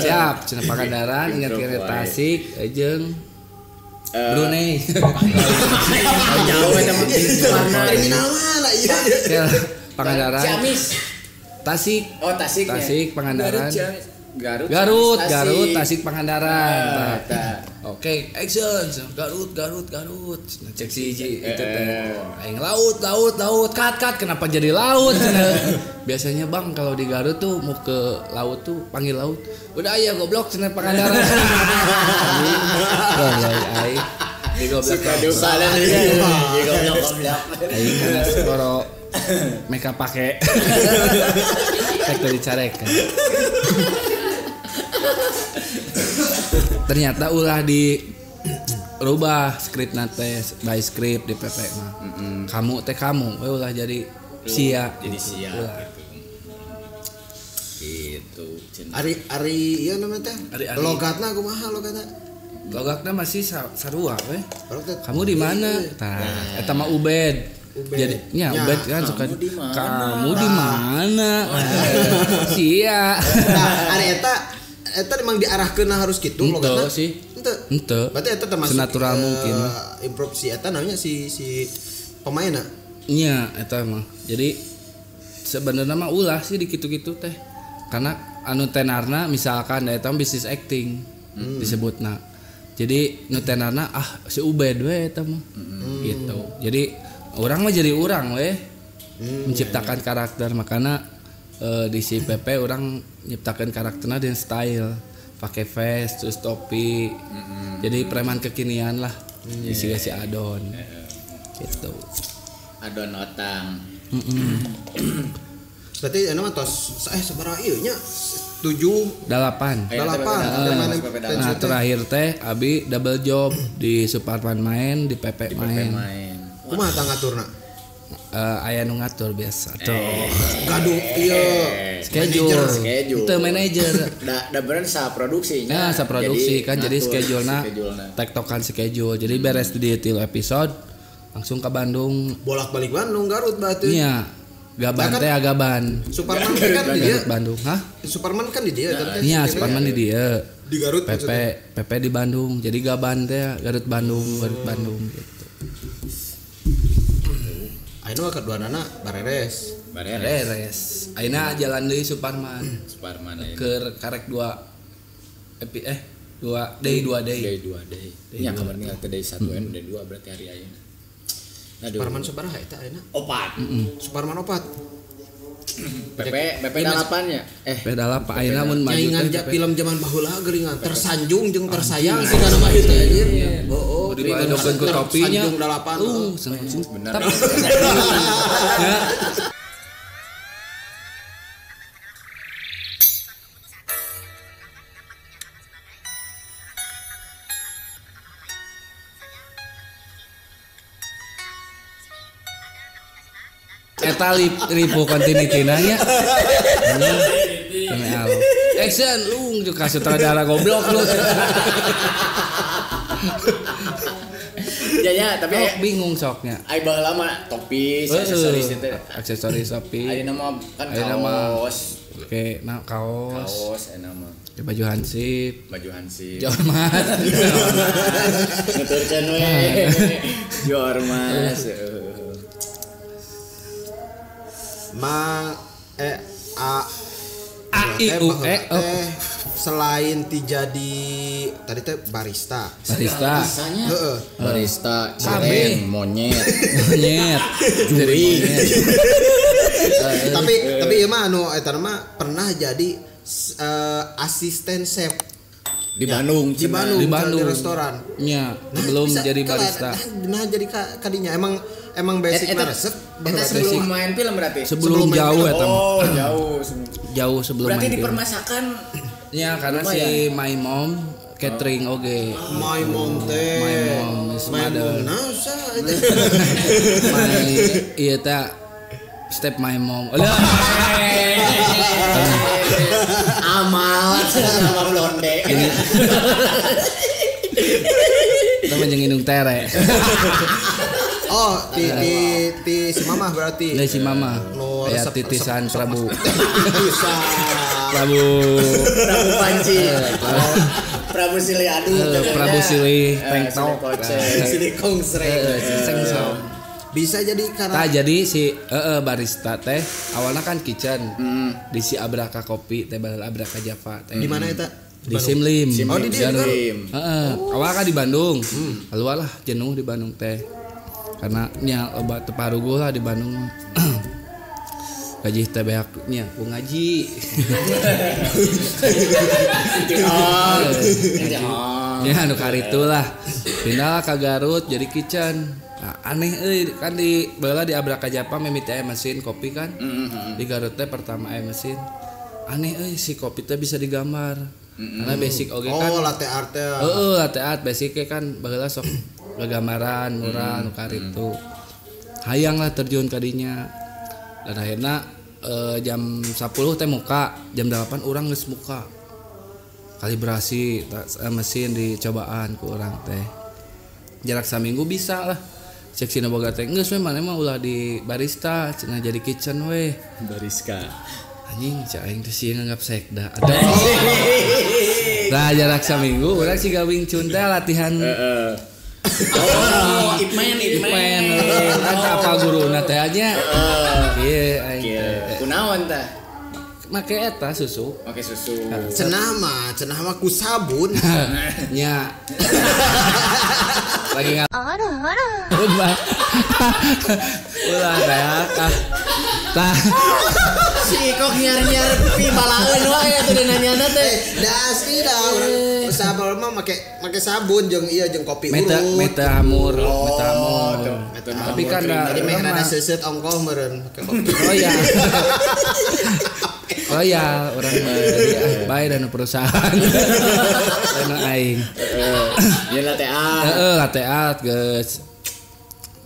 Speaker 1: Siap cenah Pangandaran ingat ke Tasik jeung Brunei.
Speaker 3: Jauh eta mah.
Speaker 5: Terminal mana ieu?
Speaker 1: Pangandaran.
Speaker 3: Ciamis.
Speaker 1: Tasik.
Speaker 3: Oh, Tasik.
Speaker 1: Tasik, Pangandaran.
Speaker 3: Garut,
Speaker 1: Tasik, Pangandaran. Oke, action. Garut. Nah, cek si Iji itu teh. Aing laut. Cut, kenapa jadi laut? Biasanya Bang kalau di Garut tuh mau ke laut tuh panggil laut. Udah aya goblok cenah Pangandaran. Goblok aing. Digoblok. Digoblok. Aing kana skoro mereka pakai tek dari carekan. Ternyata ulah di rubah skrip nate by skrip di PP mah. Kamu teh kamu, we ulah jadi sia.
Speaker 3: Jadi sia gitu. Gitu.
Speaker 5: Ari ieu namanya teh. Logatna kumaha logatna?
Speaker 1: Logatna masih sarua we. Kamu di mana? Tah, eta mah Ubed. Jadi nya Ubed kan suka kamu di mana? Sia.
Speaker 5: Nah, ari eta emang diarahkeun harus kitu logatna
Speaker 1: sih. Henteu.
Speaker 5: Berarti eta termasuk
Speaker 1: senatural mungkin.
Speaker 5: Improv si eta namanya si pemainna.
Speaker 1: Nya eta mah. Jadi sebenarnya mah ulah sih di kitu-kitu teh. Karena anu tenarna misalkan eta bisnis acting disebutna. Jadi nu tenarna ah si Ubed we eta mah. Gitu. Jadi orang mah jadi orang weh menciptakan karakter makanya di si PP orang nyiptakan karakternya dan style pakai vest terus topi jadi preman kekinian lah isi si Adon gitu.
Speaker 3: Adon Otang.
Speaker 5: Berarti anu mah tos sabaraha ieu nya 7
Speaker 1: 8.
Speaker 5: 8.
Speaker 1: Nah, terakhir teh abi double job di Suparman main, di PP main.
Speaker 5: Kumaha tah ngaturna?
Speaker 1: Aya nu ngatur biasa tuh.
Speaker 5: Gaduh ieu
Speaker 1: schedule. Itu manajer.
Speaker 3: Da bener sa produksinya.
Speaker 1: Nah, sa produksi kan jadi schedule-na tektokan schedule. Jadi beres di tilu episode langsung ke Bandung.
Speaker 5: Bolak-balik Bandung Garut berarti.
Speaker 1: Iya. Gaban teh agaban.
Speaker 5: Suparman kan di dia.
Speaker 1: Bandung, hah?
Speaker 5: Suparman kan di dia kan.
Speaker 1: Iya, Suparman di dia.
Speaker 5: Di Garut
Speaker 1: PP, PP di Bandung. Jadi Gaban teh Garut Bandung, Garut Bandung gitu.
Speaker 5: Ayeuna kaduanana bareres.
Speaker 1: Bareres. Ayeuna jalan deui Suparman.
Speaker 3: Suparman ayeuna.
Speaker 1: Keur karek 2 2 day 2 day.
Speaker 3: Day 2 day. Nya kamari teh day 1 n day 2 berarti hari ayeuna.
Speaker 5: Suparman sabaraha eta ayeuna?
Speaker 3: 4.
Speaker 5: Suparman 4.
Speaker 3: PP 8 nya.
Speaker 1: PP 8 ayeuna mun maju
Speaker 5: teh film zaman baheula geuringan tersanjung jeung tersayang sih kana mah ieu teh anjir. Heeh,
Speaker 1: dibadokeun ku topinya.
Speaker 5: Tersanjung 8.
Speaker 3: Bener.
Speaker 1: Eta ribu continuity nanya. Action lu juga sutradara goblok lu.
Speaker 3: Ya tapi
Speaker 1: bingung soknya.
Speaker 3: Ai baheula mah topi, aksesoris itu.
Speaker 1: Aksesoris topi.
Speaker 3: Ayeuna mah kan kaos.
Speaker 1: Oke, nah kaos.
Speaker 3: Kaos ayeuna mah.
Speaker 1: Ya, baju hansip.
Speaker 3: Baju hansip.
Speaker 1: Jormas.
Speaker 3: Nuturkeun we. Jormas.
Speaker 5: Ma E A
Speaker 1: A I U E O.
Speaker 5: Selain ti jadi tadi teh barista.
Speaker 1: Barista.
Speaker 5: Heeh.
Speaker 3: Barista, cireng, monyet.
Speaker 1: Monyet.
Speaker 3: Juri.
Speaker 5: Tapi ieu mah anu eta mah pernah jadi asisten chef
Speaker 3: di Bandung,
Speaker 5: di Bandung, di restoran.
Speaker 1: Nya, sebelum jadi barista.
Speaker 5: Nah, jadi kadinya emang basic resep.
Speaker 3: Eta sebelum main film berarti.
Speaker 1: Sebelum jauh eta.
Speaker 3: Oh, jauh.
Speaker 1: Jauh sebelum
Speaker 3: berarti
Speaker 1: main film.
Speaker 3: Berarti dipermasakan.
Speaker 1: Ya, karena si my mom catering oge.
Speaker 5: My mom teh.
Speaker 1: My mom is mother. My ieu teh step my mom. Alah.
Speaker 3: Amal sama blonde.
Speaker 1: Sama jeung indung tere.
Speaker 5: Oh, ti si mamah berarti.
Speaker 1: Nah, si mamah. Ya titisan Prabu. Prabu
Speaker 3: Panci. Prabu Silih Adu.
Speaker 1: Prabu Silih Tengtok.
Speaker 5: Silih Kongsreng.
Speaker 1: Sengsong.
Speaker 5: Bisa jadi karena
Speaker 1: tah jadi si barista teh awalnya kan kitchen. Di si Abraka Kopi teh baheula Abraka Java teh.
Speaker 5: Di mana eta?
Speaker 1: Di Simlim.
Speaker 5: Oh, di Simlim.
Speaker 1: Heeh. Awalnya kan di Bandung. Keluar lah jenuh di Bandung teh. Karena nya loba teu paruguh lah di Bandung. Gaji teh beak nya ku ngaji. Ya anu karitu lah. Pindah ka Garut jadi kitchen. Nah, aneh euy kan di baheula di Abraka Java mimiti aya mesin kopi kan. Di Garut teh pertama aya mesin. Aneh euy si kopi teh bisa digambar. Karena basic oge kan.
Speaker 5: Oh, latte art teh.
Speaker 1: Heeh, latte art basic kan baheula sok gambaran murah nu karitu. Hayang lah terjun kadinya. Dan akhirnya jam 10 teh muka, jam 8 urang geus muka. Kalibrasi mesin dicobaan ku urang teh. Jarak saminggu bisa lah. Cek sina boga teh geus we maneh mah ulah di barista, cenah jadi kitchen we.
Speaker 3: Bariska.
Speaker 1: Anjing cek aing teh sieun nganggap sekda. Aduh. Nah, jarak saminggu urang siga Wing Chun teh latihan.
Speaker 3: Oh, Ip Man.
Speaker 1: Kan apa guruna teh nya? Kieu aing teh.
Speaker 3: Kunaon tah?
Speaker 1: Make eta susu.
Speaker 3: Make susu.
Speaker 5: Cenah mah ku sabun.
Speaker 1: Nya. Lagi ngal. Ulah teh. Tah.
Speaker 3: Si Ikok nyiar-nyiar pi balaeun wae atuh da nanyana teh.
Speaker 5: Da asli da urang usaha mah make sabun jeung ieu jeung kopi urut.
Speaker 1: Meta hamur, meta hamur. Tapi kan
Speaker 5: jadi meh rada seuseut ongkoh meureun make kopi.
Speaker 1: Oh ya. Oh ya, orang mah jadi bae dan perusahaan. Dan aing.
Speaker 3: Ya latte art.
Speaker 1: Heeh, latte art geus.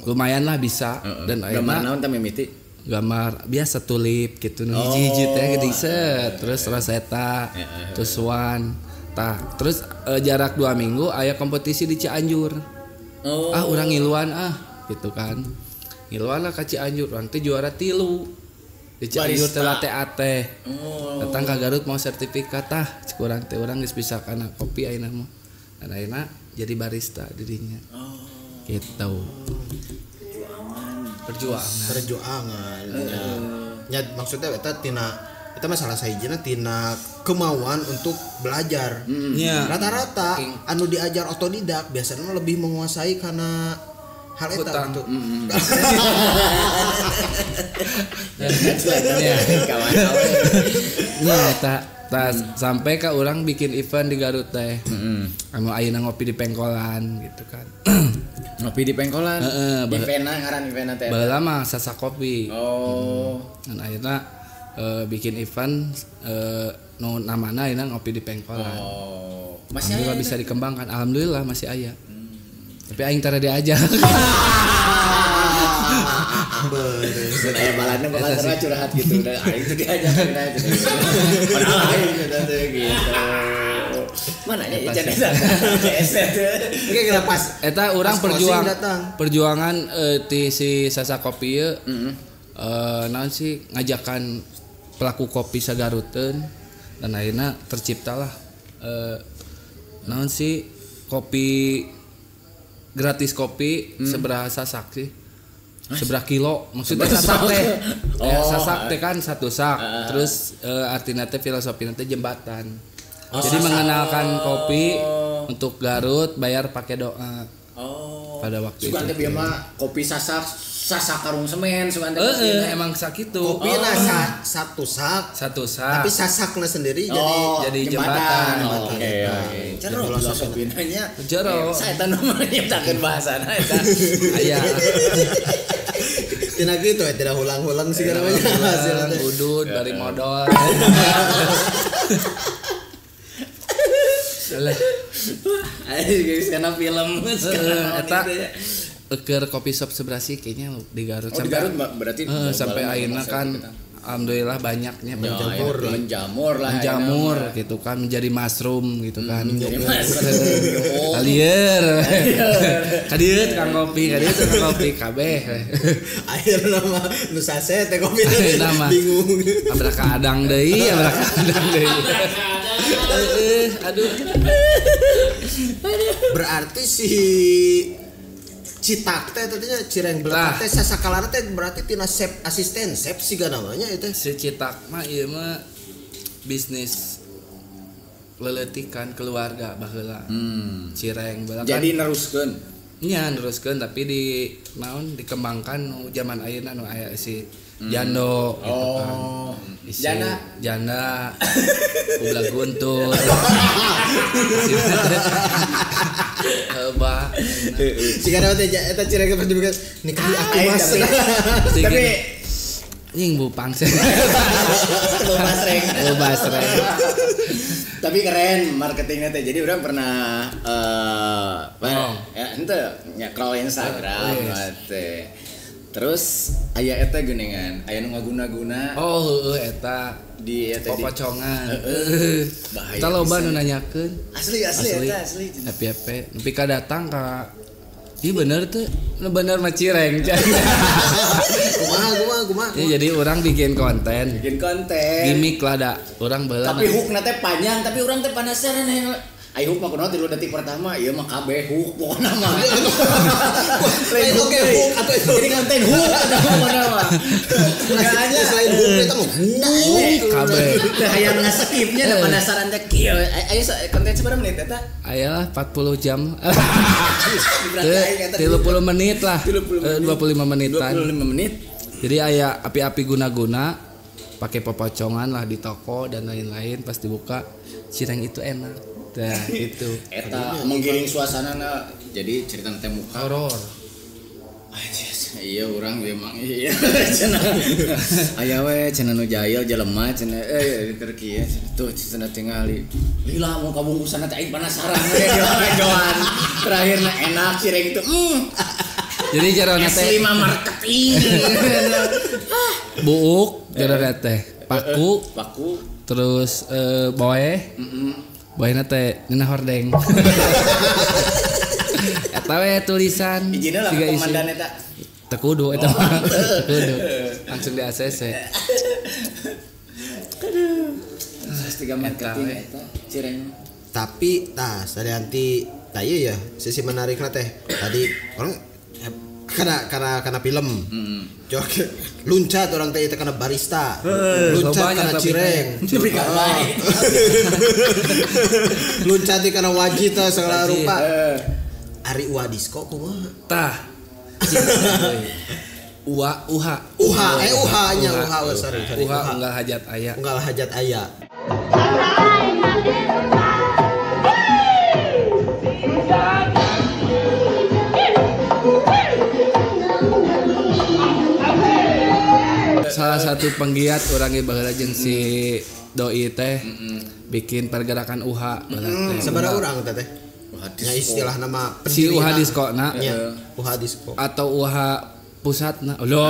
Speaker 1: Lumayan lah bisa dan aing
Speaker 3: gambar naon teh mimiti?
Speaker 1: Gambar biasa tulip gitu nu hiji-hiji teh geuning set, terus rosetta, terus swan. Tah, terus jarak 2 minggu aya kompetisi di Cianjur.
Speaker 3: Oh.
Speaker 1: Ah, urang ngiluan ah gitu kan. Ngiluan lah ka Cianjur, urang teh juara 3. Di Cianjur teh latte art teh. Datang ka Garut mau sertifikat tah, cek urang teh urang geus bisa kana kopi ayeuna mah. Dan ayeuna jadi barista dirinya. Gitu. Perjuangan.
Speaker 5: Ya maksudnya eta tina eta masalah sahijina tina kemauan untuk belajar. Rata-rata anu diajar otodidak biasanya lebih menguasai karena hal eta gitu.
Speaker 1: Ya eta sampai ka urang bikin event di Garut teh. Anu ayeuna ngopi di Pengkolan gitu kan.
Speaker 3: Ngopi di Pengkolan. Heeh, eventna ngaran eventna teh.
Speaker 1: Baheula mah Sasa Kopi.
Speaker 3: Oh.
Speaker 1: Dan ayeuna bikin event nu namana ayeuna ngopi di Pengkolan.
Speaker 3: Oh. Masih
Speaker 1: alhamdulillah bisa dikembangkan. Alhamdulillah masih aya. Tapi aing tara diajak.
Speaker 3: Beres. Aya balana bakal tara curhat gitu. Udah aing teh diajak padahal aing teh gitu. Mana nya ican eta.
Speaker 5: Oke kenapa pas
Speaker 1: eta urang perjuang perjuangan ti si Sasa Kopi ieu. Naon sih ngajakan pelaku kopi sagaruteun dan akhirnya terciptalah naon sih kopi gratis kopi seberapa sasak sih? Seberapa kilo? Maksudnya sasak teh. Sasak teh kan satu sak. Terus artinya teh filosofi teh jembatan. Jadi mengenalkan kopi untuk Garut bayar pakai doa. Pada waktu itu.
Speaker 3: Sugan teh bieu mah kopi sasak sasak karung semen sugan teh.
Speaker 1: Emang sakitu.
Speaker 5: Kopi na satu sak.
Speaker 1: Satu sak.
Speaker 5: Tapi sasakna sendiri jadi jembatan.
Speaker 3: Oke. Jero filosofina nya.
Speaker 1: Jero.
Speaker 3: Saya eta nu nyiptakeun bahasana eta.
Speaker 1: Aya.
Speaker 5: Tina gitu ya tidak hulang-hulang sih namanya hasilnya.
Speaker 1: Udud bari modal. Alah.
Speaker 3: Ayo guys karena film
Speaker 1: eta keur kopi shop seberasi kayaknya di Garut.
Speaker 3: Oh, di Garut berarti
Speaker 1: sampai akhirnya kan alhamdulillah banyaknya
Speaker 3: menjamur lah
Speaker 1: menjamur gitu kan menjadi mushroom gitu kan menjadi mushroom. Kalier. Kadieu tukang kopi, kadieu tukang kopi kabeh.
Speaker 5: Akhirna mah nu sase teh kopi bingung.
Speaker 1: Abrakadang deui, abrakadang deui. Aduh.
Speaker 5: Berarti si Citak teh tadinya cireng beletak teh sasakalana teh berarti tina sep asisten sep siga namanya itu.
Speaker 1: Si Citak mah ieu mah bisnis leletikan keluarga baheula. Cireng beletak.
Speaker 3: Jadi neruskeun.
Speaker 1: Nya neruskeun tapi di naon dikembangkan nu zaman ayeuna nu aya si jando gitu kan. Isi
Speaker 3: janda
Speaker 1: janda kubla guntur. Heubah.
Speaker 5: Siga teh eta cireng pas dibuka nikahi aku mas.
Speaker 3: Tapi
Speaker 1: nying bu pangse.
Speaker 3: Bu basreng.
Speaker 1: Bu basreng.
Speaker 3: Tapi keren marketingnya teh. Jadi orang pernah ya ente nyekrol Instagram teh. Terus aya eta geuningan, aya nu ngaguna-guna.
Speaker 1: Oh, heueuh eta
Speaker 3: di eta di
Speaker 1: popocongan.
Speaker 3: Heeh. Bahaya.
Speaker 1: Eta loba nu nanyakeun.
Speaker 3: Asli asli eta asli.
Speaker 1: Tapi nepi ka datang ka ieu bener teu? Nu bener mah cireng.
Speaker 5: Kumaha.
Speaker 1: Ya, jadi orang bikin konten.
Speaker 3: Bikin konten.
Speaker 1: Gimik lah da. Orang baheula.
Speaker 3: Tapi hookna teh panjang, tapi urang teh penasaran hayang. Ai hook mah kunaon 3 detik pertama, ieu mah kabeh hook pokona mah. Lain
Speaker 5: oke hook atau itu.
Speaker 3: Jadi konten hook eta pokona mah.
Speaker 5: Enggak aja selain hook eta mah hook
Speaker 1: kabeh.
Speaker 3: Teu hayang nge-skipnya da penasaran teh kieu. Ayo konten sabaraha menit eta?
Speaker 1: Aya lah 40 jam. 30 menit lah. 25 menitan.
Speaker 3: 25 menit.
Speaker 1: Jadi aya api-api guna-guna. Pakai popocongan lah di toko dan lain-lain, pas dibuka cireng itu enak. Nah, itu.
Speaker 3: Eta menggiring suasana na, jadi cerita teh muka
Speaker 1: horor.
Speaker 3: Iya urang memang iya cenah. Aya we cenah nu jahil jelema cenah di Turki ya. Tuh cenah tingali. Lila mau kabungkusan teh aing penasaran we joan. Terakhirna enak cireng itu.
Speaker 1: Jadi jarona teh
Speaker 3: S5 marketing.
Speaker 1: Buuk jarona teh paku,
Speaker 3: paku
Speaker 1: terus boeh. Boehna teh ngeunah hordeng. Eta we tulisan.
Speaker 3: Ijina lah komandan eta.
Speaker 1: Teu kudu eta mah. Teu kudu. Langsung di ACC.
Speaker 3: Aduh. S3 marketing eta cireng.
Speaker 5: Tapi tah sadanti tah ieu ya sisi menarikna teh. Tadi orang karena film. Jok luncat orang teh itu karena barista. Luncat karena cireng. Luncat karena wajib teh segala rupa. Ari Ua Disco kumaha?
Speaker 1: Tah. Ua Uha.
Speaker 5: Uha uha nya uha sorry.
Speaker 1: Uha unggal hajat aya.
Speaker 5: Unggal hajat aya.
Speaker 1: Salah satu penggiat urang ge baheula jeung si Doi teh bikin pergerakan UHA baheula teh.
Speaker 5: Sabaraha urang teh? Ya istilah nama
Speaker 1: si UHA Disco na.
Speaker 5: UHA Disco
Speaker 1: atau UHA pusatna. Loh.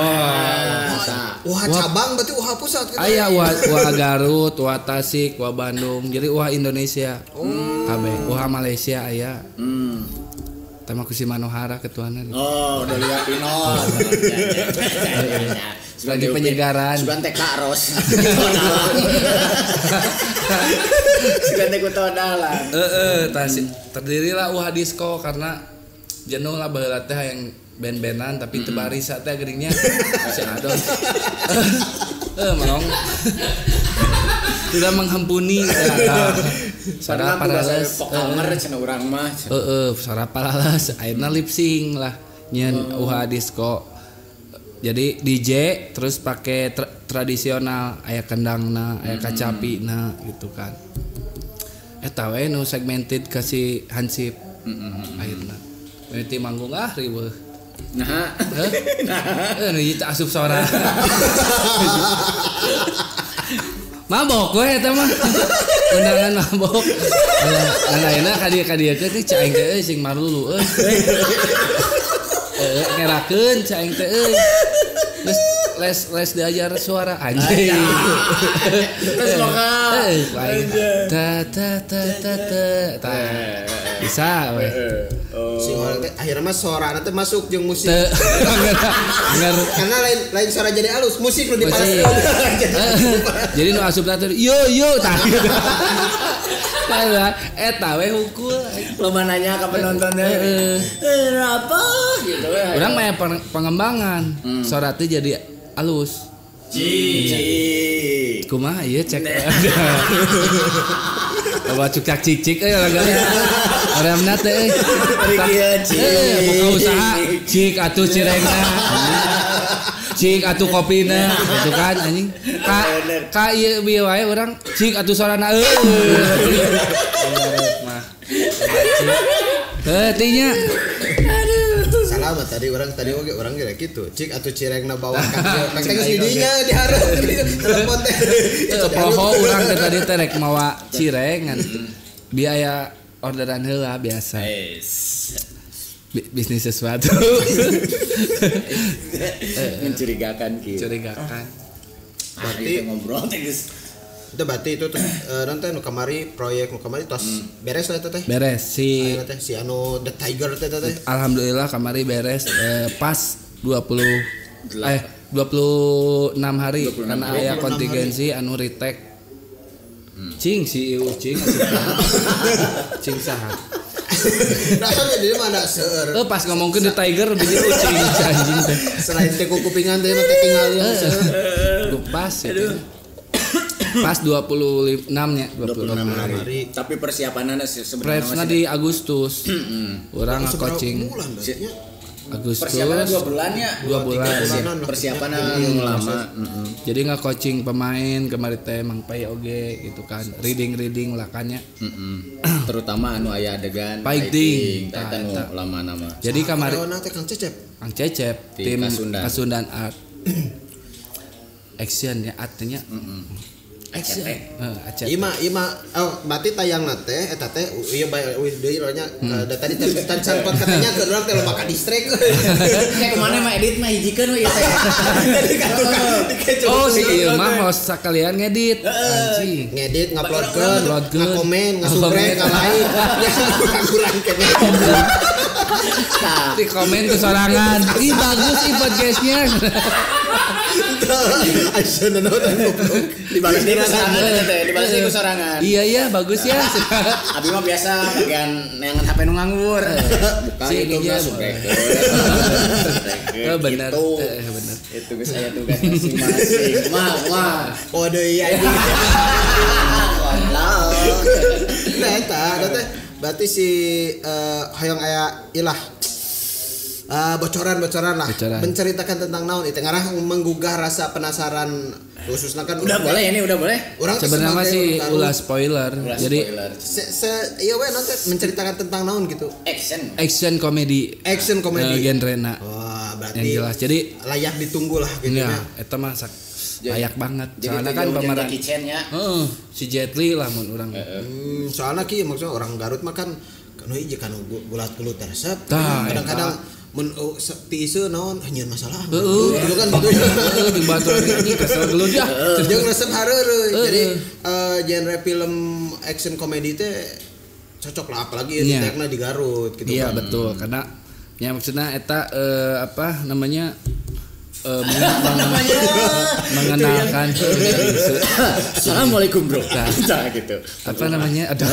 Speaker 5: UHA cabang berarti UHA pusat gitu.
Speaker 1: Aya UHA Garut, UHA Tasik, UHA Bandung. Jadi UHA Indonesia. Kabeh UHA Malaysia aya. Tama ku si Manohara ketuana.
Speaker 3: Oh, udah lihat Pinot.
Speaker 1: Lagi penyegaran.
Speaker 3: Sugan teh Kak Ros. Sugan teh kutodalan.
Speaker 1: Heeh, terdirilah UHA Disco karena jenuh lah baheula teh yang band-bandan tapi teu barisa teh geuringnya. Si Adon. Melong. Tidak menghempuni suara parales.
Speaker 3: Pokamer cenah urang mah.
Speaker 1: Heeh, suara parales ayeuna lip sync lah nyeun UHA Disco. Jadi DJ terus pakai tradisional, aya kendangna, aya kacapina gitu kan. Eta we nu segmented ka si Hansip. Akhirna. Mimiti manggung ah riweuh.
Speaker 3: Nah.
Speaker 1: Heuh. Nu ieu asup sora. Mabok we eta mah. Undangan mabok. Ngan ayeuna ka dieu teh cai aing teh sing marulu euy. Ngerakeun cai aing teh euy. Terus les diajar suara anjing.
Speaker 3: Terus lokal.
Speaker 1: Ta ta ta ta ta. Bisa we.
Speaker 5: Sing orang teh akhirnya mah suarana teh masuk jeung musik. Karena lain suara jadi alus, musik nu dipalas.
Speaker 1: Jadi nu asup teh yo yo tah. Tah eta we hukul.
Speaker 3: Loba nanya ka penontonnya. Apa gitu we.
Speaker 1: Urang mah pengembangan. Suara teh jadi alus.
Speaker 3: Cik.
Speaker 1: Kumaha ieu cek. Loba cukcak cicik euy lagana. Orangna teh euy. Buka usaha cik atuh cirengna. Cik atuh kopina gitu kan anjing. Ka ieu bieu wae urang cik atuh sorana euy. Mah. Heuh tinya.
Speaker 5: Salah tadi orang tadi oge orang kira gitu. Cik atuh cirengna bawa ka dieu. Teh geus di dinya dihareup telepon teh.
Speaker 1: Poho urang teh tadi teh rek mawa cireng biaya orderan heula biasa. Bisnis sesuatu.
Speaker 3: Mencurigakan kieu.
Speaker 1: Mencurigakan.
Speaker 5: Berarti
Speaker 3: ngobrol teh geus.
Speaker 5: Itu berarti itu terus nanti nu kamari proyek nu kamari tos beres lah teh.
Speaker 1: Beres si
Speaker 5: teh si anu The Tiger teh teh.
Speaker 1: Alhamdulillah kamari beres pas 26 hari 26 karena aya kontingensi anu retake. Cing si ieu cing cing saha.
Speaker 5: Nah, jadi mana seueur.
Speaker 1: Pas ngomongkeun The Tiger biji ucing anjing teh.
Speaker 5: Selain teh kupingan teh mah teh tingali seueur.
Speaker 1: Pas itu. Pas 26 nya, 26 hari.
Speaker 3: Tapi persiapannya sebenarnya
Speaker 1: masih di Agustus. Urang coaching. Agustus.
Speaker 3: Persiapannya 2 bulan ya.
Speaker 1: 2 bulan.
Speaker 3: Persiapannya lama.
Speaker 1: Jadi nge-coaching pemain kemarin teh Mang Pai oge gitu kan. Reading-reading lah kan nya.
Speaker 3: Terutama anu aya adegan
Speaker 1: fighting
Speaker 3: eta nu lama nama.
Speaker 1: Jadi kamari
Speaker 5: teh Kang Cecep.
Speaker 1: Kang Cecep tim Kasundan Art. Action ya artinya. Action. Heeh,
Speaker 5: Ima oh berarti tayangna teh eta teh ieu bae euy deui nya da tadi tan sampot katanya ke urang teh loba ka distrik.
Speaker 3: Kayak kemana mah edit mah hijikeun we ieu teh.
Speaker 5: Jadi katukan
Speaker 1: Oh si ieu mah host sakalian ngedit. Anjing.
Speaker 5: Ngedit, nguploadkeun, ngakomen, ngasubrek, nga-like. Kurang kene.
Speaker 1: Di komen ke sorangan. Ih bagus ih podcastnya.
Speaker 5: Aisyah naon goblok.
Speaker 3: Dibalas deui ku sorangan teh, dibalas deui ku sorangan.
Speaker 1: Iya iya bagus ya.
Speaker 3: Abi mah biasa bagian neangan HP nu nganggur. Buka
Speaker 1: si
Speaker 3: itu mah subrek.
Speaker 1: Oh benar. Benar.
Speaker 3: Itu geus aya tugas masing-masing. Mah mah.
Speaker 5: Kode ieu anjing. Nah eta teh berarti si hoyong aya ilah bocoran-bocoran lah.
Speaker 1: Bocoran.
Speaker 5: Menceritakan tentang naon itu ngarah menggugah rasa penasaran khususnya kan
Speaker 3: udah boleh ini udah boleh.
Speaker 5: Orang
Speaker 1: sebenarnya sih ulah spoiler.
Speaker 3: Ulah
Speaker 1: jadi
Speaker 3: spoiler.
Speaker 5: Iya we nanti menceritakan tentang naon gitu.
Speaker 1: Action komedi.
Speaker 5: Action komedi.
Speaker 1: Genrena.
Speaker 5: Wah, berarti
Speaker 1: yang jelas. Jadi
Speaker 5: layak ditunggu lah gitu
Speaker 1: ya. Eta mah layak banget. Soalnya kan pemeran heeh, si Jet Li lah mun urang.
Speaker 5: Soalnya kieu maksudnya orang Garut mah kan nu hiji kan gulat-gulut resep. Kadang-kadang mun ti ieu naon nyieun masalah. Gitu kan gitu.
Speaker 1: Heeh, jeung baturan anjing kesel gelut ya.
Speaker 5: Jeung resep hareureui. Jadi genre film action komedi teh cocok lah apalagi ieu ditekna di Garut gitu.
Speaker 1: Iya, betul. Karena ya maksudnya eta apa namanya mengenalkan
Speaker 3: Assalamualaikum bro. Nah, gitu.
Speaker 1: Apa namanya? Aduh.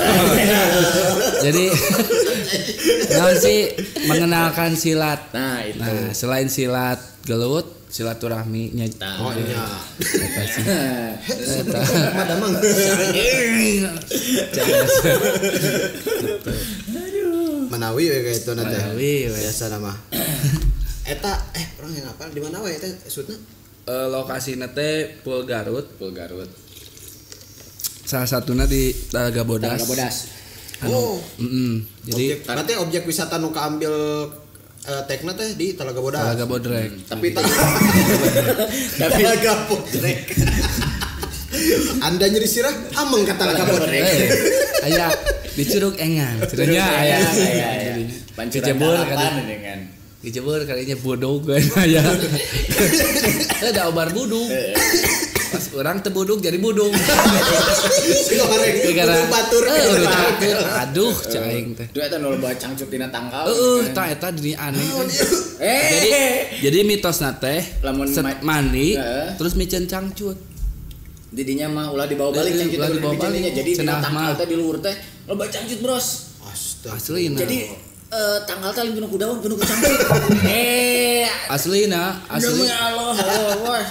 Speaker 1: Jadi nah sih mengenalkan silat.
Speaker 3: Nah, itu.
Speaker 1: Nah, selain silat gelut, silaturahmi nya.
Speaker 5: Oh iya.
Speaker 1: Eta sih. Eta.
Speaker 5: Madamang.
Speaker 3: Aduh.
Speaker 5: Manawi we kayak itu nanti.
Speaker 1: Manawi we.
Speaker 5: Biasa nama. Eta orang yang apa di mana we eta shootna?
Speaker 1: Lokasina teh Pul Garut,
Speaker 3: Pul Garut.
Speaker 1: Salah satuna di Talaga Bodas.
Speaker 3: Talaga Bodas.
Speaker 5: Oh.
Speaker 1: Jadi
Speaker 5: objek, berarti objek wisata nu kaambil tekna teh di Talaga Bodas.
Speaker 1: Talaga Bodrek.
Speaker 3: Tapi
Speaker 5: tapi Talaga Bodrek. Anda nyeri sirah ameng ka Talaga Bodrek.
Speaker 1: Aya di Curug Engang. Cenah aya.
Speaker 3: Pancuran kan dengan
Speaker 1: dijebur kalinya budug aya. Da obar budug. Pas orang teu budug jadi budug.
Speaker 5: Si goreng budug batur.
Speaker 1: Aduh cai aing teh.
Speaker 3: Duh eta nu loba cangcut dina tangkal.
Speaker 1: Heeh, tah eta di aneh. Jadi mitosna teh lamun mandi terus miceun cangcut.
Speaker 3: Didinya mah ulah dibawa balik cangcut teh dibawa balik. Jadi dina tangkal teh di luhur teh loba cangcut bros.
Speaker 1: Aslina.
Speaker 3: Jadi tanggal teh penuh ku daun penuh ku cangcut.
Speaker 1: Aslina, asli.
Speaker 3: Demi Allah, Allah.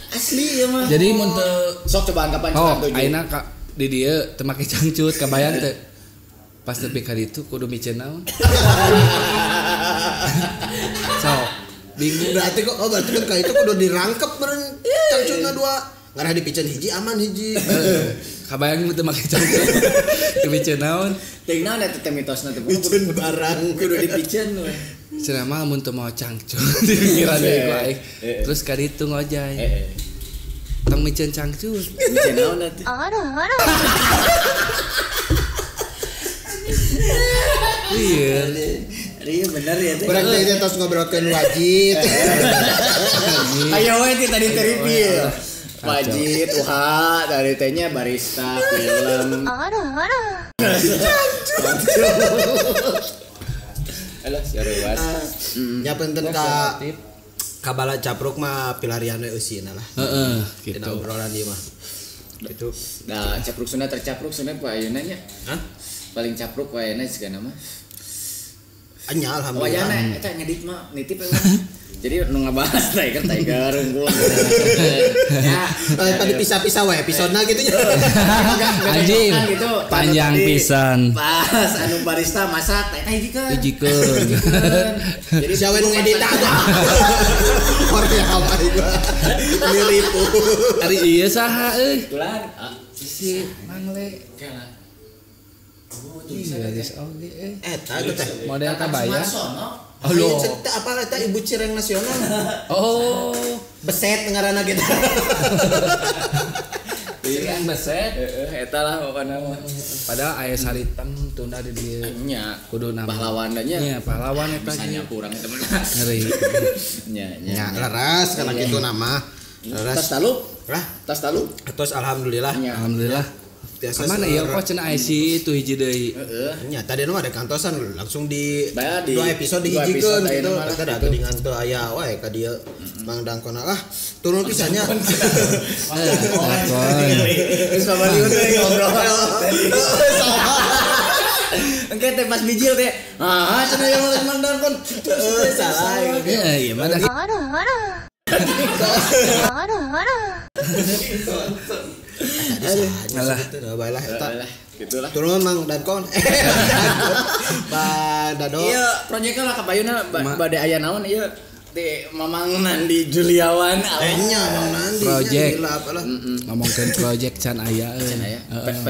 Speaker 3: Asli ya mah.
Speaker 1: Jadi mun teu
Speaker 3: sok cobaan kapan cangcut.
Speaker 1: Oh, ayeuna ka di dieu teu make cangcut kabayang teu. Pas nepi ka ditu kudu miceun naon. Sok, bingung.
Speaker 5: Berarti kok oh berarti kan ka itu kudu dirangkep meureun cangcutna dua. Ngarah dipiceun hiji aman hiji.
Speaker 1: Kabayang teu make cangcut. Teu miceun naon.
Speaker 3: Teuing naon eta teh mitosna teh.
Speaker 5: Miceun barang
Speaker 3: kudu dipiceun we.
Speaker 1: Cenah mah mun teu mau cangcut di pikiran deui ku aing. Terus ka ditu ngojay. Tong miceun cangcut.
Speaker 3: Miceun naon atuh?
Speaker 1: Iya.
Speaker 3: Iya bener ya teh.
Speaker 5: Urang teh tos ngobrolkeun wajit.
Speaker 3: Ayo we teh tadi teripil. Wajit, uha, dari tehnya barista, film. Alah, si Arwas.
Speaker 5: Nya punten ka kabala capruk mah pilarian we eusina lah.
Speaker 1: Heeh, gitu.
Speaker 5: Dina obrolan ieu mah. Gitu.
Speaker 3: Nah, capruk Sunda tercapruk Sunda pa ayeuna nya.
Speaker 5: Hah?
Speaker 3: Paling capruk pa ayeuna sigana mah.
Speaker 5: Nya alhamdulillah.
Speaker 3: Wayana eta ngedit mah nitip emang. Jadi nu ngabahas Tiger Tiger unggul. Ya,
Speaker 5: tadi pisah-pisah we episodena gitu nya.
Speaker 1: Anjing.
Speaker 3: Gitu.
Speaker 1: Panjang pisan.
Speaker 3: Pas anu barista masak eta hijikeun.
Speaker 1: Hijikeun.
Speaker 3: Jadi
Speaker 5: siapa nu ngedit atuh. Orang apa ieu? Mirip.
Speaker 1: Ari ieu saha euy?
Speaker 3: Tulan
Speaker 1: si Mangle.
Speaker 3: Kela. Oh,
Speaker 1: gadis oge euy.
Speaker 5: Eta teh
Speaker 1: model kabaya.
Speaker 5: Oh, lo. Apa eta ibu cireng nasional?
Speaker 1: Oh,
Speaker 5: beset ngaranna gitu.
Speaker 1: Cireng beset.
Speaker 3: Heeh, eta lah pokona mah.
Speaker 1: Padahal aya saritem tunda di dieu.
Speaker 3: Nya,
Speaker 1: kudu nama
Speaker 3: pahlawan nya.
Speaker 1: Nya, pahlawan eta
Speaker 3: bisa nyapu urang eta mah.
Speaker 1: Ngeri.
Speaker 3: Nya,
Speaker 5: nya leres kana kitu nama. Leres.
Speaker 3: Tas talu?
Speaker 5: Lah,
Speaker 3: tas talu.
Speaker 5: Atos alhamdulillah.
Speaker 1: Alhamdulillah. Mana ieu kok cenah IC itu hiji deui.
Speaker 3: Heeh.
Speaker 5: Nya tadi nu ada kantosan langsung di dua episode dihijikeun gitu. Eta da teu dengan teu aya wae ka dieu. Mang Dangkona lah turun pisannya.
Speaker 3: Geus pabaliun teh ngobrol. Engke teh pas bijil teh. Ah, cenah yang Mang Dangkon.
Speaker 5: Salah.
Speaker 1: Heeh, ieu mah
Speaker 5: Alah, baiklah eta.
Speaker 3: Gitulah.
Speaker 5: Turun Mang Dankon. Ba Dado.
Speaker 3: Iya, proyeknya lah kapayuna bade aya naon ieu di Mamang Nandi Juliawan.
Speaker 5: Nya Mang Nandi.
Speaker 1: Project. Ngomongkeun project can aya euy.
Speaker 3: Can aya.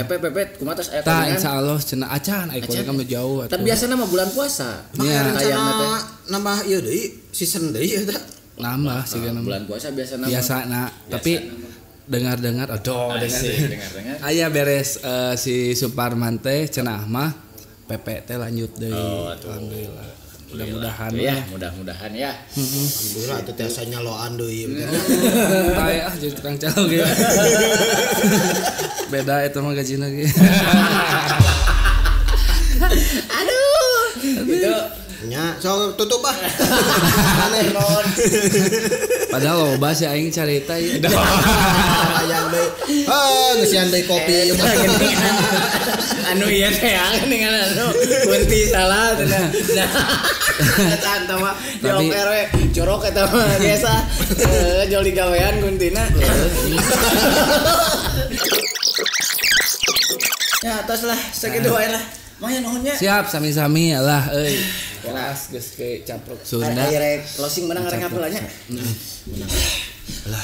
Speaker 3: PP kumaha tos aya.
Speaker 1: Tah insyaallah cenah acan aya kuring mah jauh atuh.
Speaker 3: Tapi biasana mah bulan puasa.
Speaker 1: Nya
Speaker 5: nambah ieu deui season deui eta.
Speaker 1: Nambah sih kan
Speaker 3: bulan puasa biasa nambah.
Speaker 1: Biasa na, tapi dengar-dengar aduh dengar. Aya beres si Suparman teh cenah mah PP teh lanjut deui.
Speaker 3: Oh,
Speaker 1: alhamdulillah. Mudah-mudahan
Speaker 3: ya, mudah-mudahan ya.
Speaker 5: Alhamdulillah atuh tiasa nyaloan deui.
Speaker 1: Tae ah jadi tukang calo ge. Beda eta mah gajina ge.
Speaker 3: Aduh. Gitu.
Speaker 5: Nya, so tutup ah. Aneh.
Speaker 1: Padahal loba sih aing carita ieu.
Speaker 5: Hayang deui. Ah, ngeusian deui kopi ieu mah.
Speaker 3: Anu ieu teh geuningan anu kunti salah cenah. Nah, eta anta mah dioper we jorok eta mah biasa. Jol digawean kuntina. Ya, atas lah sakitu wae lah. Maya nuhun nya.
Speaker 1: Siap sami-sami lah euy. Kelas geus ke capruk Sunda.
Speaker 3: Ari closing menang arek ngapel nya.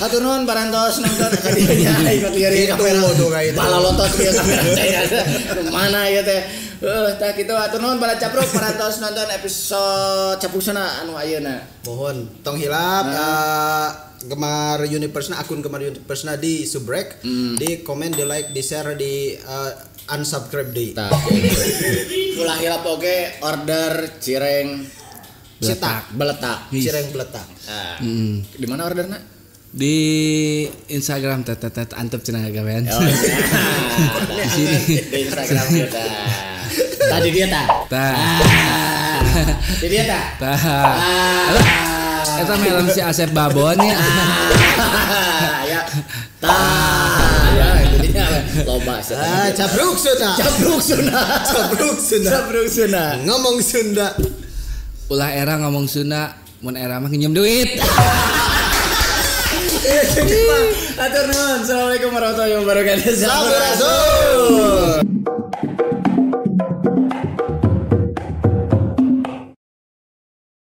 Speaker 3: Hatur nuhun parantos nonton ka dieu nya ikut lieur kamera balalotot ieu kamera teh. Mana ieu teh. Heuh tah kitu hatur nuhun para capruk parantos nonton episode Capruk Sunda anu ayeuna.
Speaker 5: Mohon tong hilap Gemar Universe akun Gemar Universe di subrek, di komen, di like, di share, di unsubscribe di.
Speaker 3: Ulah hilap oge order cireng
Speaker 5: cetak
Speaker 3: beletak.
Speaker 5: Cireng beletak.
Speaker 3: Nah, di mana orderna?
Speaker 1: Di Instagram tetet antep cenah gawean.
Speaker 3: Oh, di sini. Di Instagram kita. Tadi dia ta.
Speaker 1: Tah.
Speaker 3: Di dia ta.
Speaker 1: Tah. Eta melem si Asep Babon ya.
Speaker 3: Ya. Tah. Ya itu dia loba.
Speaker 5: Ah, capruk Sunda.
Speaker 3: Capruk Sunda.
Speaker 5: Capruk Sunda.
Speaker 3: Capruk Sunda.
Speaker 5: Ngomong Sunda.
Speaker 1: Ulah era ngomong Sunda, mun era mah nginjem duit.
Speaker 3: Atur nuhun. Assalamualaikum warahmatullahi wabarakatuh.
Speaker 5: Sampurasun.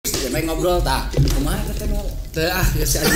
Speaker 3: Sampai ngobrol tah. Kumaha teh mau?
Speaker 1: Teu ah geus aja.